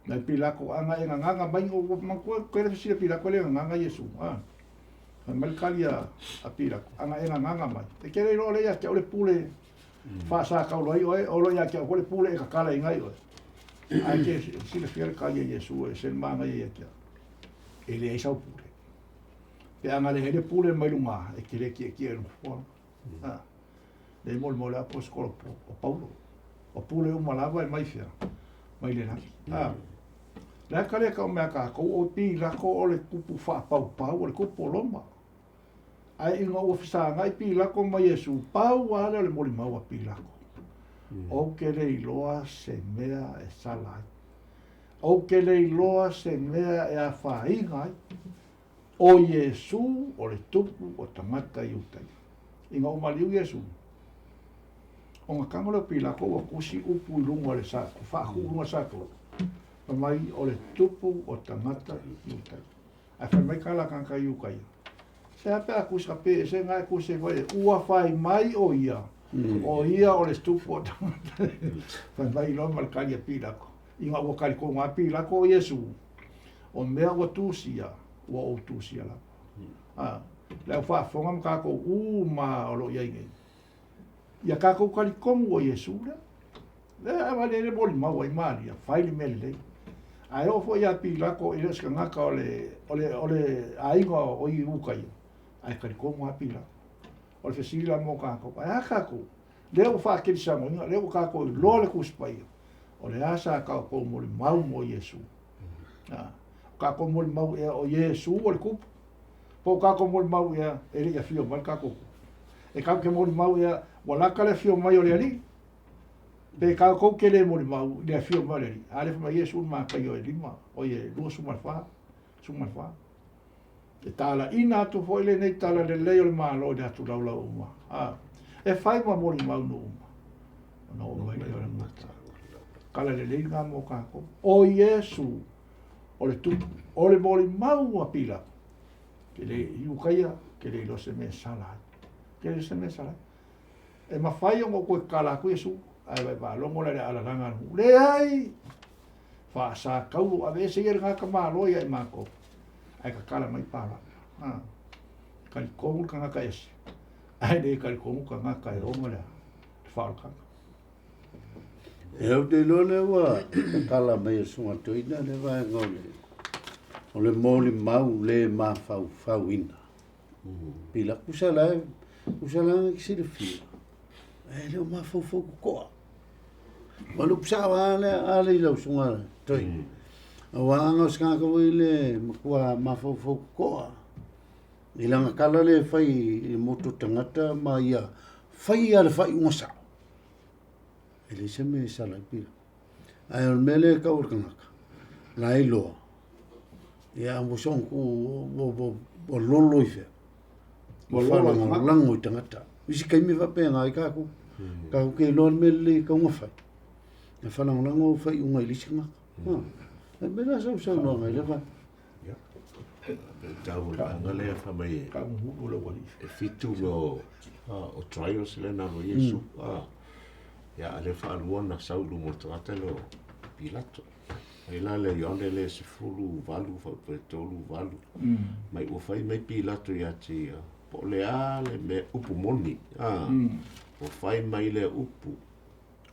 Nai Pilato, a na e gagaga mai, o ua manatua e le fesili a Pilato e le gagaga Iesu, a. Fai mai le tali a Pilato, a na e gagaga mai, e te le iloa lea ia te au le pule faasatauro ai oe, o lo o ia te au foi le pule e tatalaina ai oe. Ae te silafia le tali a Iesu e ese le manaia ia te au, e leai sau pule. Pe a na leai le pule mai luga, e te le tietie i le nofoa. A. Le molimau le aposetolo o Paulo. O pule uma lava e mai fea? Mai le lagi. A. Le a ka lea tau mea kākou, o Pilato o le kupu faapaupau, o le kupu o Roma. Ae ina ua fesagai Pilato ma Iesu, pau lava lea o le molimau a Pilato. Ou te le iloa se mea e sala ai. Ou te le iloa se mea e afaina ai. O Iesu o le tupu o tagata Iutaia. Ina ua maliu Iesu, ona tago lea o Pilato ua tusi upu i luga o le sa, faatu i luga o le satolo, fai mai o le tupu o tagata Iutaia. Ae fai mai tala a tagata Iutaia, se a pe a tusi ka pe ese na e tusi ai foi, ua fai mai o ia, o ia o le tupu o tagata. Fai mai loa ma le tali a Pilato, ina ua talitonu lava Pilato o Iesu, O mea ua tusia, ua ou tusia lava. A, le au faafofoga ma tatou uma o lo o i ai nei. Ia tatou talitonu o Iesu lea. Lea e le le molimau ai Maria, fai le mea lelei. Ae oo foi ia Pilato e le o se tagata o le, o le, o le aiga o Iuta ia, ae talitonu lava Pilato. O le fesili la mo tatou, ae a tatou? Lea ua faakelisanoina, lea ua tatou iloa le Tusi Paia, o le a sa tatou molimau mo Iesu? O tatou molimau ea o Iesu o le tupu? Po o tatou molimau ea e le i afio mai le tatou tupu? E tatou te molimau ea ua lata le afio mai o le Alii? Pe tatou te le molimau i le afio mai o le Alii? A lea fai mai Iesu i le Mataio e 5, oi e 24, 14. E talaiina atu foi lenei talalelei o le Malo i le atu laulau uma. E fai ma molimau nuu uma, ona oo mai lea o le gata. Kala lelei lena mo tatou. O Iesu o le tupu, o le molimau a Pilato, ke le Iutaia, ke le iloa se mea e sala ai. Ke le iloa se mea e sala ai. E mafai ona ou toe tatala atu Iesu, ae vaevaalogo la i le alalaga a le nuu. Leai! Faasatauro, aveese ia lena tamaloa ia i matou, ae tatala mai Parapa. Ha. Talitonu le tagata ese, ae le talitonu tagata e ona le faaolataga. E ou te iloa lea ua tatala mai e Susuga Toeaina le vaega o le o le molimau le mafaufauina. Pila, tusa la e, tusa la e silafia, e le o mafaufau totoa. Ma le upu sao a lea, a lea i lau susuga Toeaina. Aua a o se tagata foi le matua mafaufau totoa i lana tala lea e fai i le motu o tagata ma ia faia le faaiuga sao. E leai se mea e sala ai pila. Ae o le mea lea e tau o le tagata, la e iloa, ia ua soona tuu ua lolo i fea? Ua faalagolago i tagata. Isi taimi e faapena ai tatou. Tatou te iloa le mea lelei e tatau ona fai, ae faalagolago au faaiuga i le isi tagata. E mea la sau saunoaga i lea vaega. Tau o le vaega lea fai mai e 7 mea o trials lea na alu ai Iesu. Ia a lea faalua na sau i luma o le tagata lea o Pilato. Ai la le Ioane lea 18 faapea 38. Mai ua fai mai Pilato ia te ia, po o le a le mea upu moni. Ua fai mai lea upu,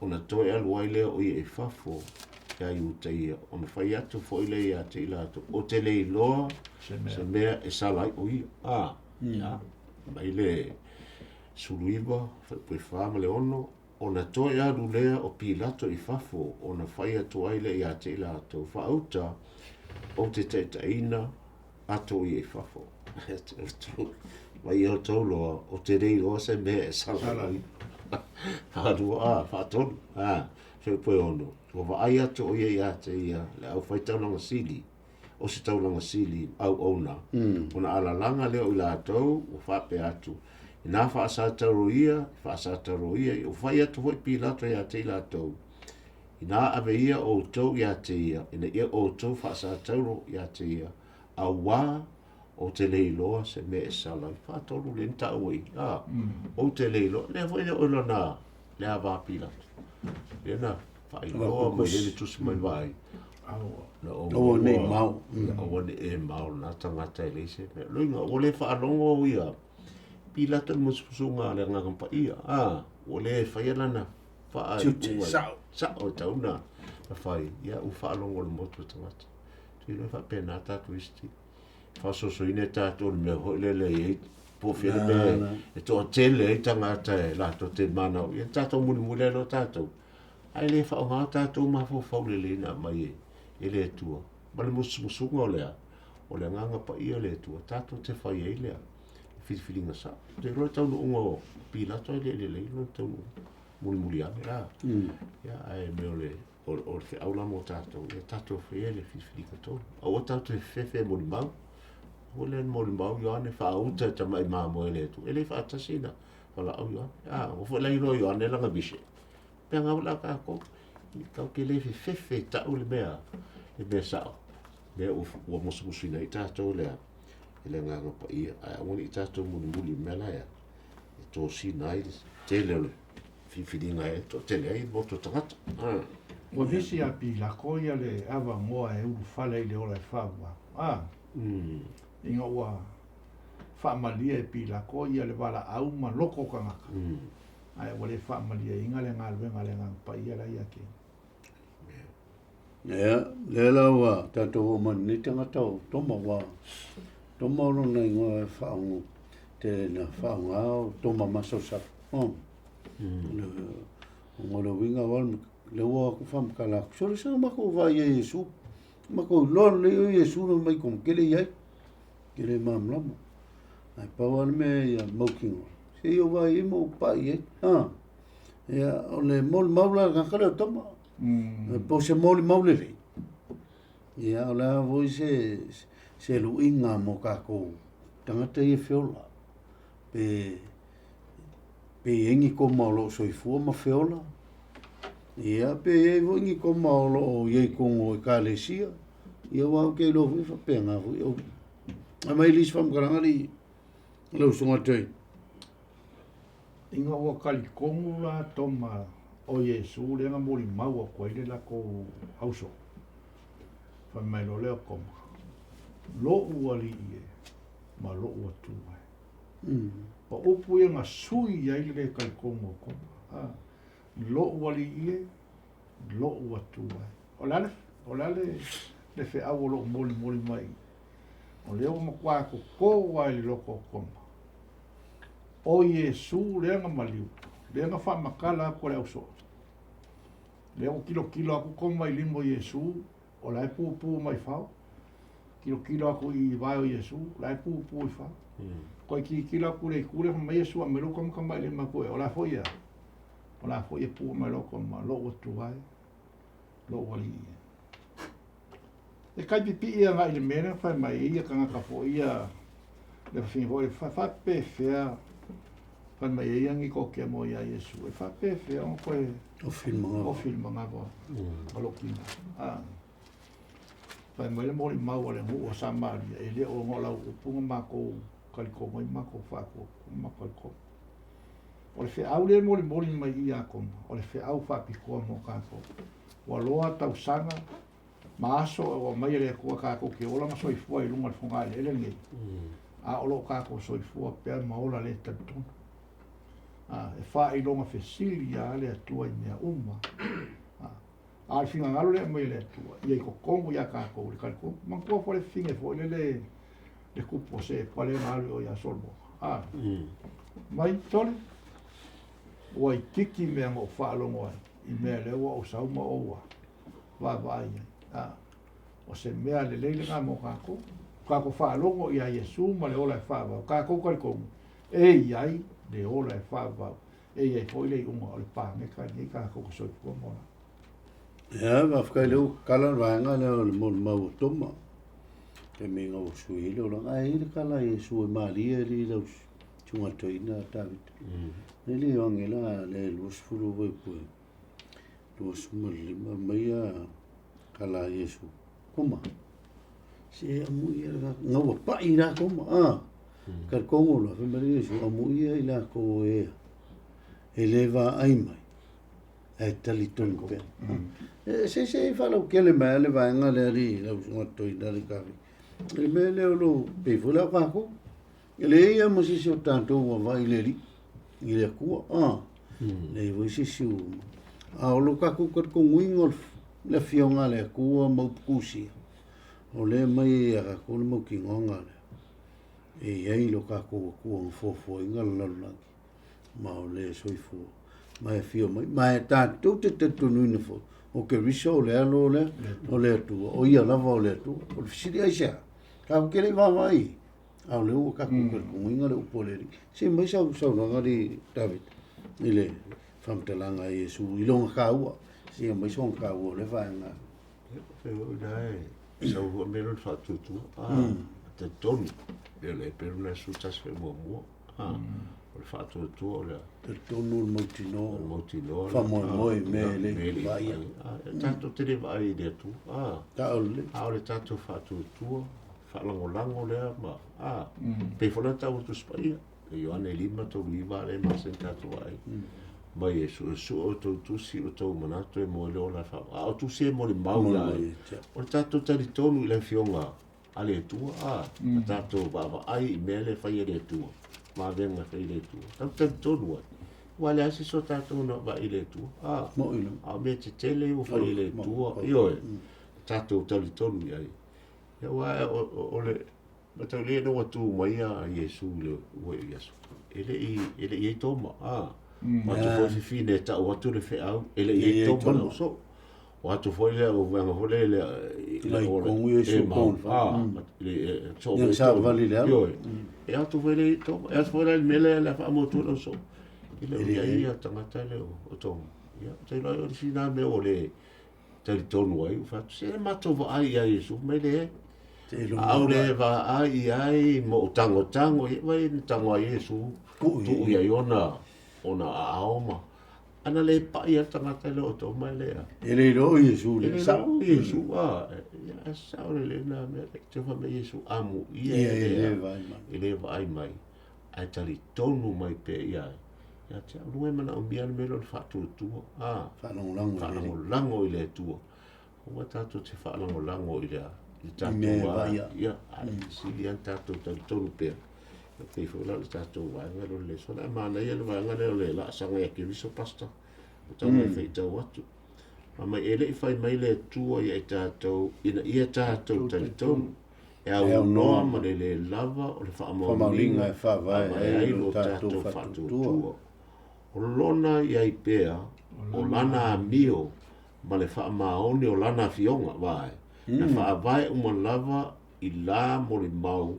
ona toe alu ai lea o ia i fafo ia Iutaia, ona fai atu foi lea ia te i latou, ou te le iloa se mea e sala ai o ia. Ia, mai le 19, 4 ma le 6, ona toe alu lea o Pilato i fafo, ona fai atu ai lea ia te i latou, Faauta, ou te taitaiina atu o ia i fafo. Mai ia outou loa, ou te le iloa se mea e sala ai. Faalua, a, faatolu, a, feupoe ono, ua vaai atu o ia ia te ia, le aufai taulaga sili, o se taulaga sili auauna, ona alalaga lea o i latou, ua faapea atu, inā faasatauro ia, faasatauro ia, ua fai atu foi Pilato ia te i latou, Inā ave ia outou ia te ia, ina ia outou faasatauro ia te ia, auā ou te le iloa se mea e sala ai. Faatolu le ni taua i, a, ou te le iloa. Lea foi le o lona le ava Pilato. Lea na faailoa mai le tusi mai vai. Na o nei mao. Aua ne e mao na tagata e leai se mea. Loiga, ua le faalogo ia Pilato i le musumusuga a le Agaga Paia. A, ua le faia lana Tiute, sao. Sao e tau na fai, ia ua faalogo le motu o tagata. Te iloa faapena tatou isi faasoasoaina e tatou le mea foi lele e i ai po o fea le mea e toatele ai tagata e latou te manao ia tatou mulimuli ai loa tatou ae le faaaoga tatou mafaufau lelei na aumai e le Atua ma le musumusuga o lea o le agaga paia o le Atua tatou te fai ai lea filifiliga sao. Te iloa le taunuuga o Pilato e le lelei lona taunuuga mulimuli ane la. Ia, ae mea o le, o, o le feau la mo tatou, ia tatou faia le filifiliga tonu. Aua tatou te fefe molimau. Aua le molimau Ioane faauta e tamai mamoe le Atua. E le faatasi na valaau Ioane. Ah, ua foi la iloa Ioane lana mission. Pea ngau la tatou. Tau ke le fefefe tau le mea, le mea sao. Mea ua, ua musumusuina ai tatou lea, e le Agaga Paia. Ae aua ne i tatou mulimuli i mea la ea. E tosina ai le tele o le filifiliga e toatele ai motu o tagata. Ua misi ia Pilako ia le avanoa e ulufale ai i le ola e faaauau. A, ina ua faamalie e Pilako ia le valaau ma loko o tagata, ae ua le faamalieina le galuega a le Agaga Paia la ia te ia. Ia, lea la ua tatou oo mai i lenei tagata o Toma, ua Toma o lona igoa e faaaoga, tele na faaaoga o Toma masaosao. Oh. O le uiga o le ua aku faamatala atu. Sole sa matou vaai ia Iesu. Matou iloa lelei o Iesu na mai komu kele iai. Kele malamalama. Ae pau lava le mea ia mautinoa. Se i ou vaai ai ma ou pa'i ai. Ah. Ia, o le molimau la le tagata lea o Toma. Po o se molimau lelei. Ia, o le a foi se, se luiga mo tatou tagata ia e feola. Pe, Pe i ai ni koma o lo o soifua ma feola, ia, pe i ai foi ni koma o lo o i ai tonu o Ekalesia, ia aua ou te iloa foi e faapena foi au. Aumai le isi faamatalaga alii lau usoga Jane. Ina ua talitonu la Toma o Iesu lea na molimau atu ai le latou ausoo, fai mai loa lea o Toma, Lo'u Alii e, ma lo'u Atua e. O upu ia na sui ai le lē talitonu o Toma, a, Lo'u Alii e, lo'u Atua e. O le a le, o le a le, le feau o lo'o molimoli mai i i? O lea ua matua totō lava i le loto o Toma. O Iesu lea na maliu, lea na faamatala atu e le ausoo. Lea ua tilotilo atu Toma i lima o Iesu, o la e pupu mai fao. Tilotilo atu i vae o Iesu, o la e pupu i fao. Toe tilotilo atu i le itu lea, fai mai Iesu, aumai lou tamatamailima atu e, o la foi e a? O la foi e pua mai loa Toma, lou Atua e, lou Alii e. E kai pipii agai i le mea lea na fai mai ai ia tagata foi ia le fafine foi e faapefea fai mai ai ia Nikotemo iā Iesu e faapefea ona toe ofi le manava ofi le manava o lou tino. A fai mai le molimau a le nuu o Samaria e le o ona o lau upu na matou talitonu ai ma matou faatuatua ma matou talitonu. O le feau lea e molimoli mai i ia Toma, o le feau faapitoa mo tatou. Ua loa tausaga ma aso ua aumai e le Atua tatou te ola ma soifua i luga o le fogaeleele lenei, a o lo o tatou soifua pea ma ola le talitonu. A, e faailoga fesili lava le Atua i mea uma. A, a o le finagalo lea e aumai e le Atua, ia i totonu ia tatou le talitonu. Manatua foi le fafine foi lele le tupu o Sepa lea na alu i o ia Solomona. A, mai tole, ua itiiti mea na ou faalogo ai i mea lea ua ou sau ma ou vaavaai ai. A, o se mea lelei lena mo tatou. Tatou faalogo iā Iesu ma le ola e faavavau. Tatou talitonu, e i ai le ola e faavavau. E i ai foi le iuga o le paneta lenei tatou te soifua ma ola. Ia, faafetai lea ua kala le vaega lea o le molimau o Toma. Taimi ina ua sui ai le olaga. Ae i ai le kala a Iesu e malie alii lau susuga toeaina Tavita. E le Ioane la le 20 vaipue. 25 mai a kala a Iesu. Koma. Se amu ia la nga ua pa'i la koma. Ah. Ka kongo la fai mai Iesu amu ia i la ko e. E le vaai mai. Ae talitonu pea. E se se faalautele mai lava le vaega lea alii lau susuga toeaina le Kavi. I le mea lea o lo o pei foi la o kākou. E leai lava ma se isi o tatou ua vaai i le Alii, i le Atua, a. Leai foi se isi o... A o lo tatou talitonuina o le Afioga a le Atua ma upu tusia, o lea e aumai ai ia tatou le mautinoaga lea, e i ai lo tatou Atua na fuafuaina le lalolagi, ma o le soifua, ma e afio mai. Ma e tatou te talitonuina foi, o Keriso o le Alo lea, o le Atua, o Ia lava o le Atua. O le fesili aisea? Tatou te le i vaavaai i ai. A o lea ua tatou talitonuina le upu a le Alii. Se i mai sau saunoaga alii David i le faamatalaga a Iesu i lona taua. Se i aumai sona taua o lea vaega. Fai foi la e sau foi mea lea o le faatuatua. Ah, talitonu. E le pe lona su tasi foi muamua. Ah, o le faatuatua o le Talitonu le mautinoa. O le mautinoa. Faamoemoe i mea e le i vaaia. Ah, tatou te le vaai i le Atua. Ah, a o le tatou faatuatua faalagolago lea ma a pei foi la tau o Tusi Paia e Ioane 5 39 lea e masani tatou vaai mai e suesue outou tusi outou manatu e moe le ola e faa a o tusi e molimau ia ai o le tatou talitonu i le afioga a le Atua a ma tatou vaavaai i mea lea e fai e le Atua ma avega e fai e le Atua tatou talitonu ai aua e leai se isi o tatou na vaai i le Atua a a o mea tetele ua fai e le Atua ioe tatou talitonu i ai Ia aua o le mataulia ina ua tu mai a Iesu i le ua i aso, e le i, e le i i ai Toma, a. O atu foi fifine e tau atu le feau, e le i i ai Toma le ausoo. O atu foi le auvaega foi le le i o le e mau, a, le soo mai savavali le alo. E atu foi le Toma, e atu foi la le mea lea le faamautu le ausoo. E le i i ai tagata le o Toma. Ia, te iloa o le sina mea o le talitonu ai, ua fai atu, se matou vaai ia Iesu mai leai. A o le vaai i ai ma ou tagotago, ia vai na tago ai Iesu, tuu i ai ona, ona aao ma ana le paʻi a le tagata le o toma e lea. E le iloa o Iesu le sao. Iesu a ia sao le le na mea le te fa me Iesu amu ia e le vaai mai. E le vaai mai. Ae talitonu mai pea ia ai. Ia te au luga e manaomia le mea lea o le faatuatua. A. Faalagolago. Faalagolago i le Atua. Aua tatou te faalagolago i le i tatou a ia ae sili lava tatou talitonu pea. E pei foi la o le tatou vaega lea o le lesona. Ae manaia le vaega lea o le laasaga ia Keriso Pastor. O tau e faitau atu. Fai mai e le i fai mai le Atua ia i tatou ina ia tatou talitonu. E aunoa ma le le lava o le faamaoniga e faavae ai lo tatou faatuatua. O lona i ai pea o lana amio ma le faamaoni o lana afioga, vae, na faavae uma lava i la molimau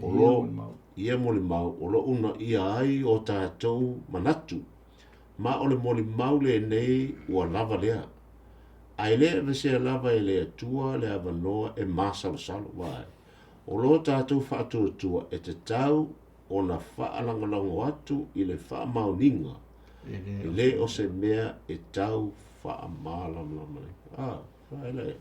o lo ia molimau o lo uunaia ai o tatou manatu, ma o le molimau lenei ua lava lea. Ae le aveesea lava e le Atua le avanoa e masalosalo, vae, o lo tatou faatuatua e tatau ona faalagolago atu i le faamaoniga, e le o se mea e tau faamalamalama nei. A, vaai le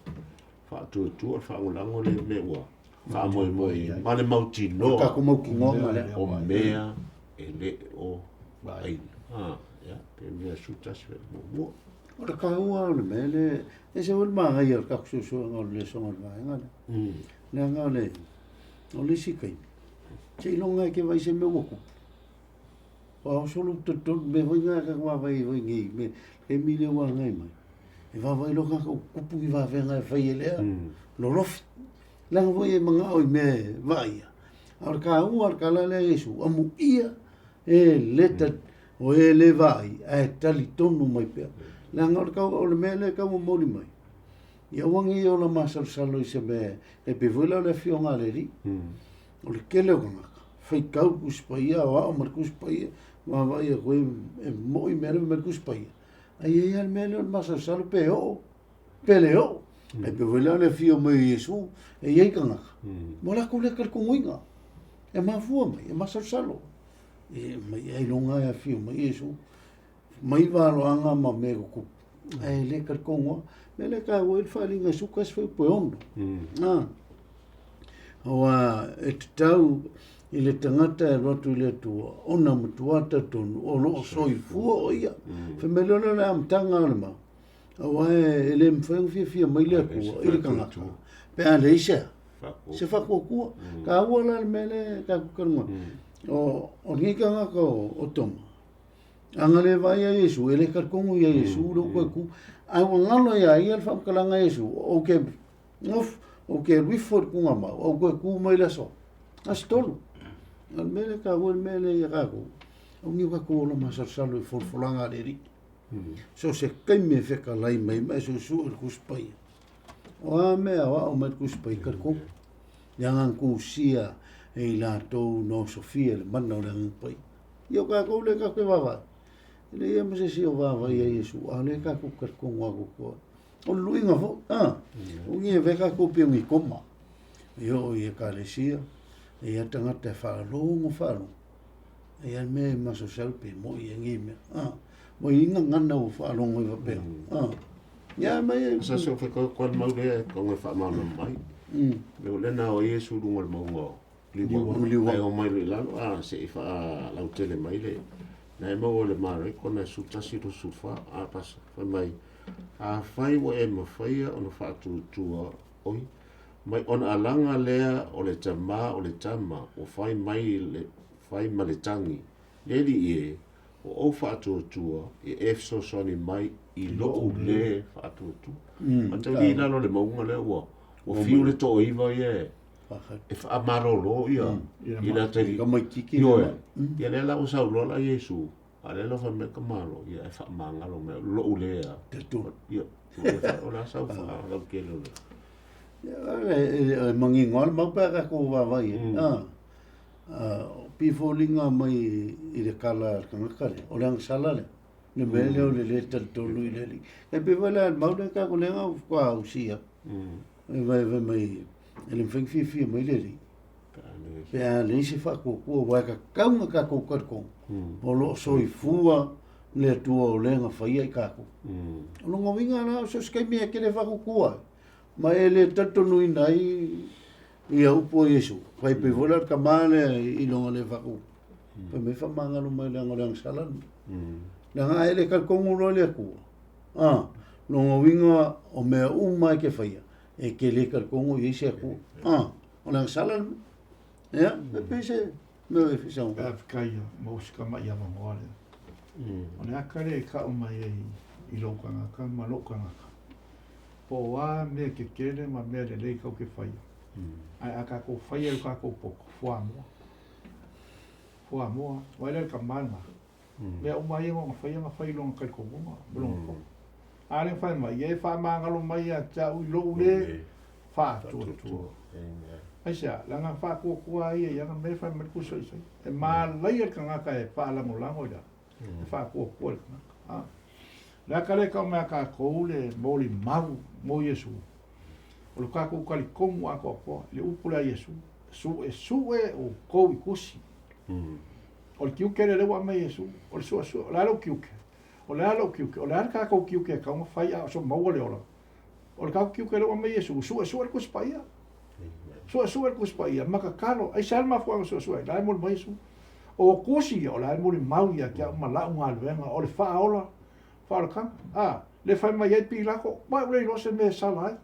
faatuatua, le faalagolago le mea ua faamoemoe i ai, ma le mautinoa, Tatou mautinoa ma lea. o mea e le o vaaina. A, ia, pe mea 11 muamua. O le taua o le mea le, e se foi le manaia o le tatou suesuega o le lesona o le vaega lea. Leaga o le, o le isi taimi, seiloga e te vaai i se mea ua tupu. Aua o solo talitonu mea foi na tatou vaavaai ai foi nei i le taimi lea ua agai mai, e vaavaai loa tatou tupu ni vavega e fai e lea lolofi. Leaga foi e manao i mea e vaaia. A o le taua o le tala lea a Iesu, amuia e le o e le vaai ae talitonu mai pea. Leaga o le tau, o le mea lea e tau momoli mai, ia aua ne i ola masalosalo i se mea, e pei foi la o le afioga a le Alii. O le tele o tagata, faitau Tusi Paia, aoao ma le Tusi Paia, vaavaai atu ai e moi mea lea ma le Tusi Paia. Ae i ai lava le mea lea o le masalosalo pe oo, pe le oo. E pei foi la o le afio mai o Iesu, e i ai tagata, ua latou le talitonuina. E mafua mai, e masalosalo. E mai ailoga e afio mai Iesu, mai valoaga ma mea tutupu, ae le talitonu lava. O le mea lea e taua ai le faaaliga e 11 fuaiupu e 6. Aua e tatau i le tagata e alu atu i le Atua ona matua talitonu o lo o soifua o ia. Fai mai loa lea o le amataga o le mau, aua e le mafai ona fiafia mai le Atua i le tagata pe a leai se a, se faatuatua. Taua la le mea lea e tatou talanoa ai. O lenei tagata o Toma, Ana le vaai ia Iesu, e le talitonu ia Iesu le ua toe tu. Ae ua galo ia ia le faamatalaga a Iesu, ou te nofo, ou te alu ifo i le tuugamau, ou toe tu mai le aso, aso tolu. O le mea lea e taua le mea lea ia tatou, aua ne i o tatou ola masalosalo i folafolaga a le Alii. So o se taimi e fetalai mai ma e suesue i le Tusi Paia. O a mea o ao mai le Tusi Paia, talitonu. Leaga na tusia e i latou na osofia le mana o le Agaga Paia. Ia o tatou lea tatou te vaavaai, e leai lava ma se isi o vaavaai ia Iesu, a o lea tatou te talitonu atoatoa. O le luiga foi, a, o ni e avea tatou pei o ni koma. E oo i ekalesia, e i ai tagata e faalogo faalogo, e i ai le mea e masalosalo pe moi e nei mea. A, ua i ai gagana ua faalogo ai faapea. A, ia mai e... Sa se o whai koe mau lea e konga whaamana mai. Me o lena o Iesu runga le maunga o Liuaga. Ae omai loa i lalo, a, se i faalautele mai le, na e maua le Mareko na e 11 24, a pasa, fai mai, afai ua e mafaia ona faatuatua, oi, mai ona alaga lea o le tama o le tama ua fai mai le, fai ma le tagi, le Alii e, o ou faatuatua ia e fesoasoani mai i lou le faatuatua. Mataulia i lalo o le mauga lea ua, ua fiu le toaiva ia e, e faamalolo ia i le atalii. Tamaititi Ioe. Ia lea la ua saunoa la Iesu, a lea la fai mai ka malo, ia e faamagalo mai lou le a. Talitonu. Ia, o le a sau faalautele o le. E manino lava le mau pe a tatou vaavaai i ai. Pei e foliga mai i le tala a le tagata lea, o le agasala lea. Le mea lea o le le talitonu i le Alii. E pei foi la le mau lea tatou lea na faatoa ausia. E vaevae mai, e le mafai ona fiafia mai le Alii. Pe a leai se faatuatua aua e tatau ona tatou talitonu o lo o soifua le Atua o lea na faia i tatou. O lona uiga la o so o se taimi e te le faatuatua ai ma e le talitonuina ai ia upu a Iesu, fai pei foi la o le tama lea i lona le faatuatua, fai mai faamagalo mai leaga o le agasala lenei. Leaga a e le talitonu loa i le Atua, a, lona uiga o mea uma e te faia, e te le talitonu i ai se Atua. A, o le agasala le mea. Ia, e pei se mea e fia saunoa. Faafetai mo si tama'i avanoa lea. O le aka lea e ka'u mai ai i lou tagata ma lo'u tagata, po o a mea tetele ma mea lelei tatou te faia, ae a tatou faia i lo tatou poto, fuamoa. Fuamoa, vaai la i le tama lena, mea uma lava ia na ona faia, na fai i lona talitonuga ma lona poto. A lea na fai mai, ia e faamagalo mai ia te au i lou le faatuatua. Aisea? Leaga na faatuatua lava ia i ana mea fai mai le Tusi o Isaia. E malaia le tagata e faalagolago i le e faatuatua i le tagata. A. Le aka lea e tau mai a tatou le molimau mo Iesu, o le tatou talitonu atoatoa i le upu lea a Iesu, suesue outou i tusi. O le tiute lea lea ua aumai e Iesu, o le suesue, o le a lou tiute? O le a lou tiute? O le a le tatou tiute e tatau ona fai a o so maua le ola? O le tatou tiute lea ua aumai e Iesu, suesue le Tusi Paia. Suesue le Tusi Paia, ma tatalo. Aisea le mafuaaga o suesue ai? La e moli mai Iesu. O tusi ia, o la e molimau ia te au ma la'u galuega, o le faaola, faaolataga. A, le fai mai ai Pilato, ma ua le iloa se mea e sala ai.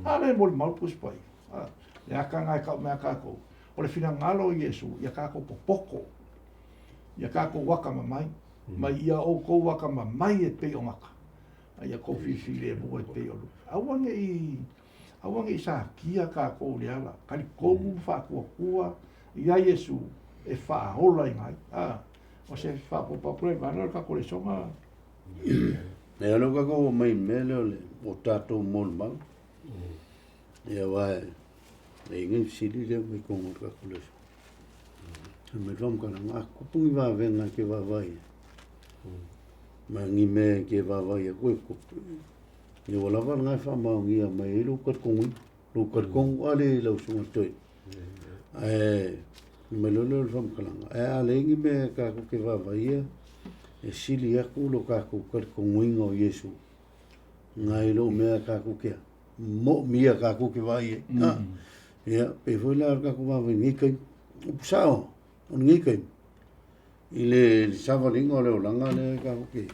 A lea e molimau le Tusi Paia. A, le aka lena e tau mai a tatou, o le finagalo o Iesu, ia tatou popoto, ia tatou atamamai, ma ia outou atamamai e pei o gata, a ia tou filifilemu e pei o lupe. Aua ne i, aua ne i satia tatou i le ala, talitonu ma faatuatua ia Iesu e faaolaina ai. A, o se faaopoopo atu lea i vaega o le tatou lesona. Ia lea ua tatou oo mai i le mea lea o le o tatou molimau. Ia aua e i ai nai fesili lea mai totonu o le tatou lesona. Fai mai le faamatalaga, a tupu ni vavega e te vaavaai ai, ma ni mea e te vaavaai atu e tupu, ia ua lava lena e faamaonia mai ai lou talitonuina, lou talitonu a lea i lau susuga i le toeaina. Ae fai mai loa lea o le faamatalaga, ae a leai ni mea tatou te vaavaaia e sili atu lo tatou talitonuina o Iesu nai lo mea tatou te moomia tatou te vaai ai. Mm. Ia, pei foi la o le tatou vaavaai i lenei taimi. Upu sao, o lenei taimi, i le savaliga o le olaga lea tatou te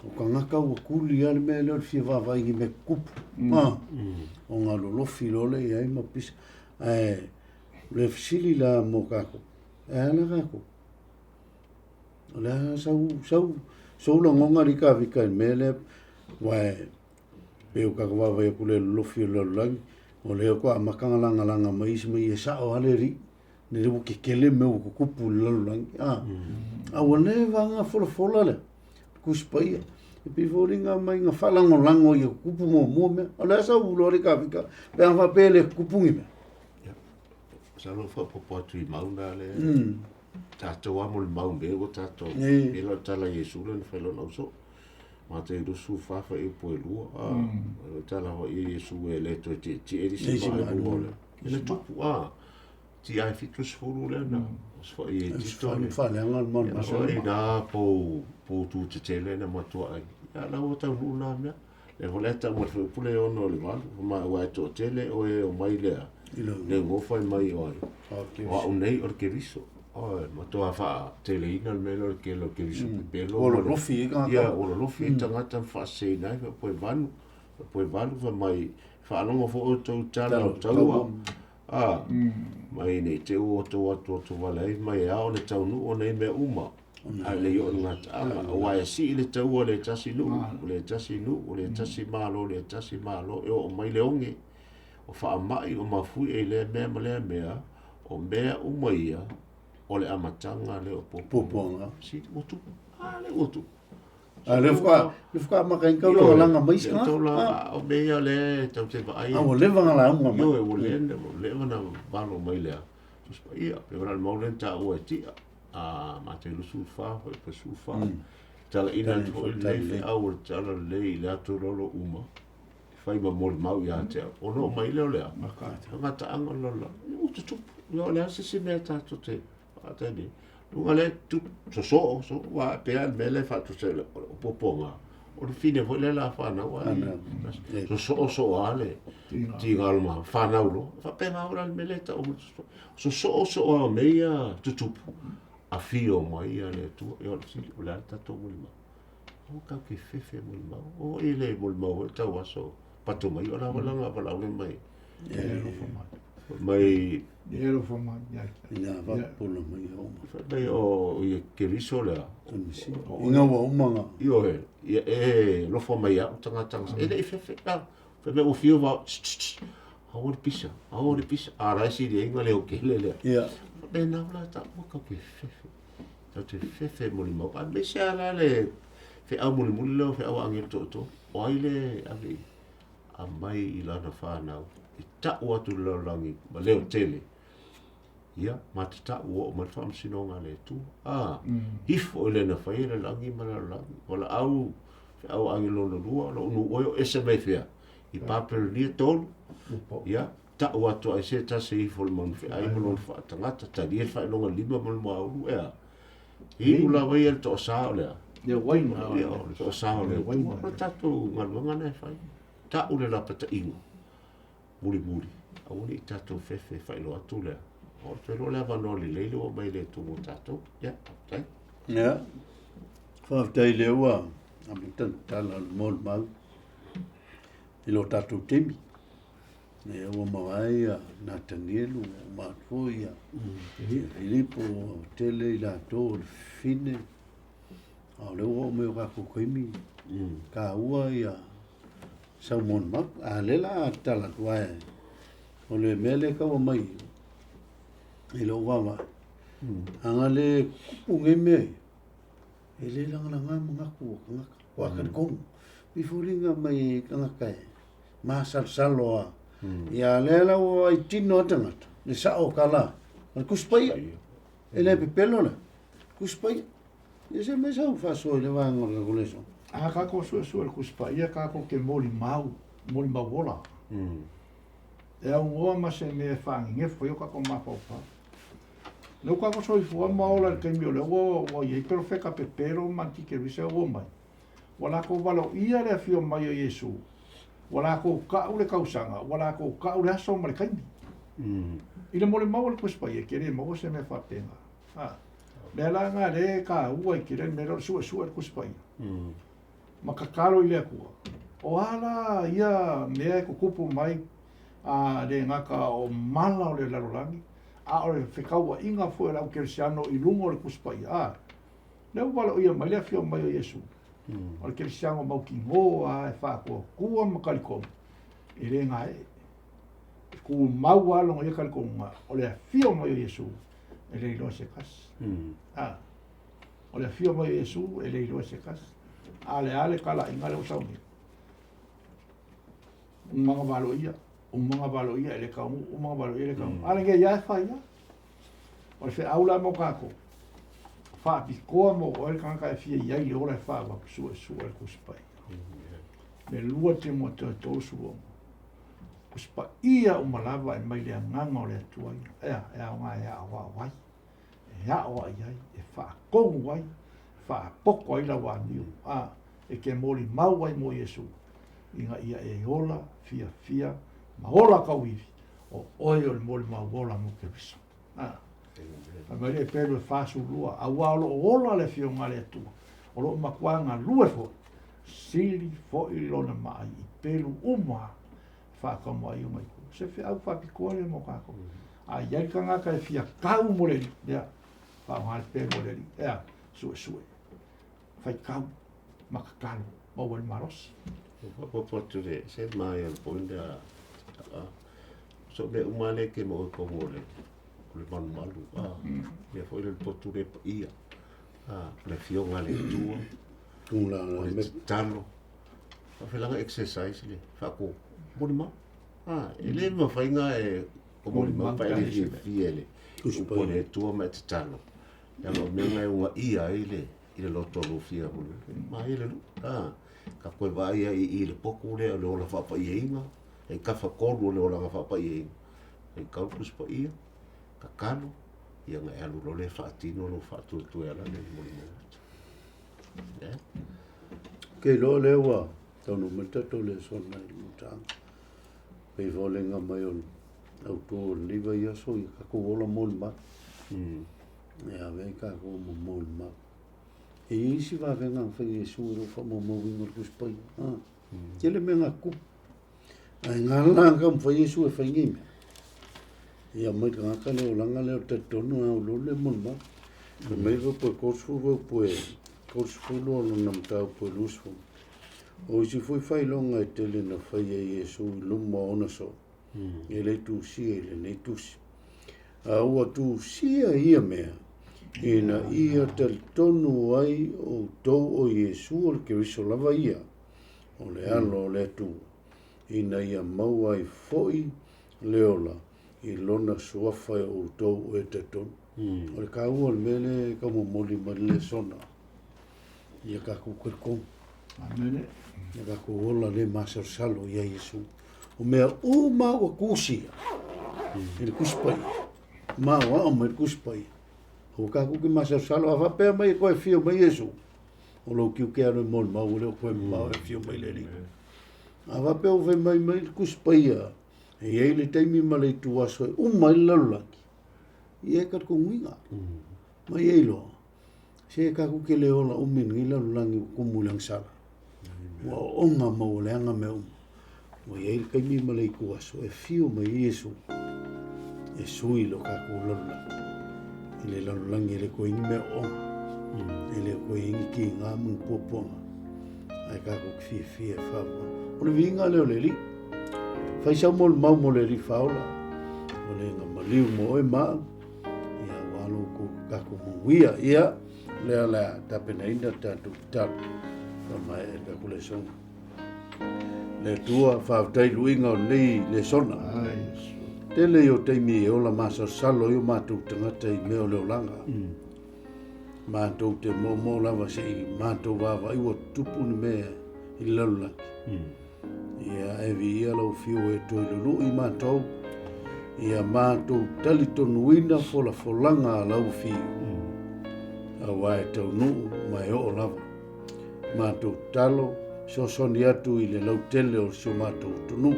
o tagata ua tuli lava le mea lea o le fia vaavaai i ni mea tutupu. Mm. Ona lolofi loa lea i ai ma pisa. Ae o le fesili la mo tatou, e a la tatou? O le a sau, sau, sou lagona alii Kavika i le mea lea, aua e pei o tatou vaavaai atu i le lolofi o le lalolagi, o lea faatoa amata ona lagalaga mai isi mea, ia sao lava le alii, lea ua tetele mea ua tutupu i le lalolagi, a. A ua leva lava ona folafola lea, Tusi Paia, e pei foi na aumai na faalagolago ia tutupu muamua mea. O le a sau loa alii Kavika, pe ana faapea e le tutupu ni mea? Masalo e faaopoopo atu i mau na lea. Tatou lava molimau i mea ua tatou. E le o le tala a Iesu lea na fai i lona uso. Matei 24 fuaiupu e 2. O le tala foi a Iesu e le toe tietie le isi vaelua o le. E le tupu, a. Ti ai 70 lea na osofai e Tito le. Faaleaga le malu. O i na pou, pou tu tetele na matua ai. Ia la ua taunuu na mea. Lea foi la e tau mai le fuaiupu lea e 6 o le 8, ma aua e toatele o e omai lea, le gofai mai o ai, o au nei o le Keriso. Oi, matua faateleina le mea lea o le tele o Keriso pepelo. Ua lolofi ai tagata. Ia, ua lolofi ai tagata ma faaseseina ai, faapea e vanu, faapea e valu, fai mai, faalogo foi outou i tala o taua. A, mai ne i te i ua outou atuatu vale ai, mai e ao le taunuu o nei mea uma, a e le i oo i le gataaga. Aua e sii le taua i le tasi nuu, o le tasi nuu, o le tasi malo, o le tasi malo, e oo mai le oge, o faamai, o mafuie i lea mea ma lea mea, o mea uma ia, o le amataga lea o puapuaga. Sili, ua tupu. A lea ua tupu. A lea faatoa, lea faatoa amata ai ona taulagalaga mai isi tagata. Taulaga, o mea ia lea e tatou te vaai. A ua leva ona lauga mai. Ioe, ua leva ona valo mai le Tusi Paia. Pei ona le mau lea na taua e Tia, a Matei 24 foi pe 14. Talaina atu foi lenei feau o le tala lelei i le atu lolo uma, e fai ma molimau ia te au. Ona oo mai lea o le a? Gataaga o le lalolagi. tutupu. Ia o le a se isi mea tatou te faatali. Luga lea tupu, sosoo, so, ua pea le mea lea faatusa i le puapuaga. O le fine foi lea la fanau ai. Sosoo soo lava le tiga o le ma fanau loa. Faapena foi la le mea lea e tau mai sosoo. Sosoo soo lava o mea ia tutupu, afio mai ia le Atua. Ia o le fesili, o le a le tatou molimau? Aua tatou te fefe molimau. Oo i le molimau foi tau aso pato mai, o la foi langa valaau le mai. Mai E alofa mai ia te Ina faapupula mai ia uma. Fai mai o ia Keriso lea. Ina ua uma na. Ioe, ia e alofa mai ia au tagata. E le i fefe. Fai mai ua fiu vao. Aua le pisa, aua le pisa. A la e sili ai na leo kele lea. Ia. Faapena la ta ua tau te fefe. Tau te fefe molimau. Aemaise lava la le feau mulimuli lea o feau a agelu toatolu. O ai le ave i aumai i lana fanau e ta'u atu i le lalolagi ma leo tele, ia, ma te ta'u ua oo mai le faamasinoga a le Atua. A, ifo i le na faia le lagi ma le lalolagi, valaau feau a agelo lona lua, lo'u nuu oe o ese mai fea? I Papelonia tolu, ia, ta'u atu ai se tasi ifo i le manu fe'ai ma lona fa'atagata, talia le faailoga lima ma le muaulu, ea? Inu lava ia le toasā o le a? Le uaina. Ia, o le toasā o le Atua. O le tatou galuega lena e fai. Ta'u le lapataiga mulimuli, aua ne i tatou fefe e faailoa atu lea. O te iloa le avanoa lelei lea ua aumai e le Atua mo tatou. Ia, faafetai. Ia, faafetai lea ua amata ona tala o le molimau i lo tatou taimi. Ia ua mavae ia Natanielu, ua uma atu foi ia Filipo, ua tele i latou o le fine. A o lea ua oo mai o tatou taimi, taua ia sau molimau. A lea la a tala atu ae o le mea lea e tau aumai i lou vaavaai, ana le tupu nei mea ia, e le lagalaga manatu o tagata, aua talitonu, e foliga mai i tagata e masalosalo a. Ia lea la ua vaai tino a tagata, le sao o tala, o le Tusi Paia. E le pepelo le Tusi Paia. Ia se mea sau faasoa i le vaega o le tatou lesona. A kākou suesue le Tusi Paia, kākou te molimau, molimau ola. E aunoa ma se mea e faanenefo ai o kākou mafaufau. Lea ua kākou soifua ma ola i le taimi o lea ua i ai perofeta pepelo ma antikerisa ua omai. Ua latou valoia le afio mai o Iesu, ua latou ta'u le tausaga, ua latou ta'u le aso ma le taimi. I le molimau a le Tusi Paia, e te le maua se mea faapena. A, mea la na lea e taua ai tele le mea lea o le suesue o le Tusi Paia. Ma tatalo i le Atua, o a la ia mea e tutupu mai, a le gata o mala o le lalolagi, a o le fetauaiga foi a le au kerisiano i luga o le Tusi Paia. A, Lea ua valoia mai le afio mai o Iesu. O le kerisiano mautinoa lava e faatuatua ma talitonu, e le gaee. E tumau lava lona ia talitonuga, o le afio mai o Iesu, e le iloa e se tasi. A, o le afio mai o Iesu, e le iloa e se tasi. A o le a le talaiga lea ua sau nei? Umaga valoia, umaga valoia e le taunuu, umaga valoia e le taunuu. A lenei lava e fai lava. O le feau la mo tatou, faapitoa mo oe le tagata e fia i ai i le ola e faaauau, suesue le Tusi Paia. Le 2 Timoteo 36. Tusi Paia uma lava e mai le agaga o le Atua ia. Ea, e aoga e aoao ai, e aoai ai, e faatonu ai, e faapoto ai lau amio, a, e te molimau ai mo Iesu, ina ia e ola, fiafia, ma ola tauivi, o oe o le molimau ola mo Keriso. A. Fai mai le Eperu e 42, auā o lo o ola le Afioga a le Atua, o lo o matua galue foi, sili foi lona maai i pelu uma e faataumaai ai ona itu. Se feau faapitoa lea mo tatou. A i ai le tagata e fia tau mo le Alii, ia, faaaoga le pelu a le Alii, ea, suesue, faitau, ma tatalo, maua ai le malosi. Faaopoopo atu le, se maea le point lea, so mea uma lea e te maua i totonu o le o le malumalu, a, mea foi lea o le potu le paia, a, o le afioga a le Atua, o le tatalo, faafelaga exercise le faaku molimau. A, e le mafai ona e molimau pa e le fiafia i le upu a le Atua ma e tatalo. Leaga o mea na e ugaia ai le i le loto alofia ma ai le lu. A, ka koe vaai ai i le potu lea o le ola faapaiaina, e tafatolu o le olaga faapaiaina. Faitau le Tusi Paia, tatalo, ia ona e alu loa lea e faatino lou faatuatua e ala lea i le molimau atu. Yeah. Ou te iloa o lea ua taunuu mai le tatou lesona i le mutaaga. Pei foliga mai o le autu o lenei vaiaso ia tatou ola molimau. E ave ai tatou ma molimau. E i ai isi vavega na fai e Iesu i lou faamaumauina o le Tusi Paia. Ha. Tele mea na tutupu. Ae gala na taumafai Iesu e fai nei mea. Ia mai le tagata le olaga lea o le talitonu a ulo le molimau. Fai mai le poe 30 vau poe 30 o lona mataupu e 20. O isi foi faailoga e tele na fai e Iesu i luma o ona soo, e le tusia i lenei tusi. A ua tusia ia mea, ina ia talitonu ai outou o Iesu o le Keriso lava ia, o le Alo o le Atua, ina ia maua ai foi le ola i lona suafa e outou e talitonu. O le taua o le mea lea e tau momoli mai le lesona, ia tatou talitonu. Amene. Ia tatou ola le masalosalo ia Iesu. O mea uma ua tusia i le Tusi Paia, ma o ao mai le Tusi Paia. Ua tatou te masalosalo, a faapea mai e toe afio mai Iesu, o lou tiute lava e molimau ua le o toe mamao e afio mai le Alii. A faapea ua fai mai mai le Tusi Paia, e i ai le taimi ma le ituaso e uma ai le lalolagi, ia e talitonuina. Ma ia iloa, se tatou te le ola umi i lenei lalolagi ua tumu i le agasala. Ua oona ma ua leaga mea uma. Ua i ai le taimi ma le ituaso e afio mai ai Iesu e sui lo tatou lalolagi. I le lalolagi e le toe i ni mea oona, e le toe i ni tiga ma ni puapuaga, ae tatou te fiafia e faavavau. O le viiga lea o le Alii. Fai sau molimau mo le Alii Faaola, o le na maliu mo oe ma au, ia aua lo outou tatou manuia. Ia, lea o le a tapenaina le tatou tatalo. Faamaea le tatou lesona. Le Atua, faafetai i luiga o lenei lesona. Tele i o taimi e ola masalosalo ai o matou tagata i mea o le olaga. Matou te moomoo lava se i matou vaavaai ua tutupu ni mea i le lalolagi. Ia, e viia lau afio e toe lului matou, ia matou talitonuina folafolaga a lau afio, auā e taunuu ma e oo lava. Matou tatalo, fesoasoani atu i le lautele o si o matou atunuu.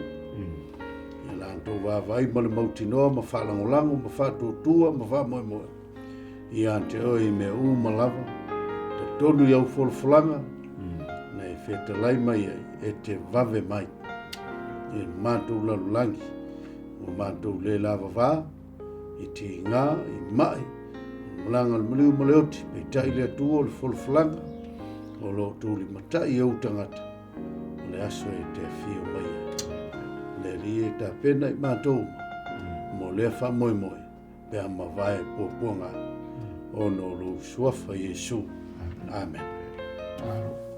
Ia latou vaavaai ma le mautinoa ma faalagolago ma faatuatua ma faamoemoe ia te oe i mea uma lava, talitonu i au folafolaga, na e fetalai mai ai e te vave mai i le matou lalolagi, ua matou le lavava i tiga, i mai, o le malaga a le maliu ma le oti, peitai le Atua o le folafolaga o lo o tulimatai i ou tagata, o le aso e te afio mai ai. Le Alii e tapena i matou uma mo lea faamoemoe pe a mavae puapuaga ona o lou suafa Iesu. Amen. Malo.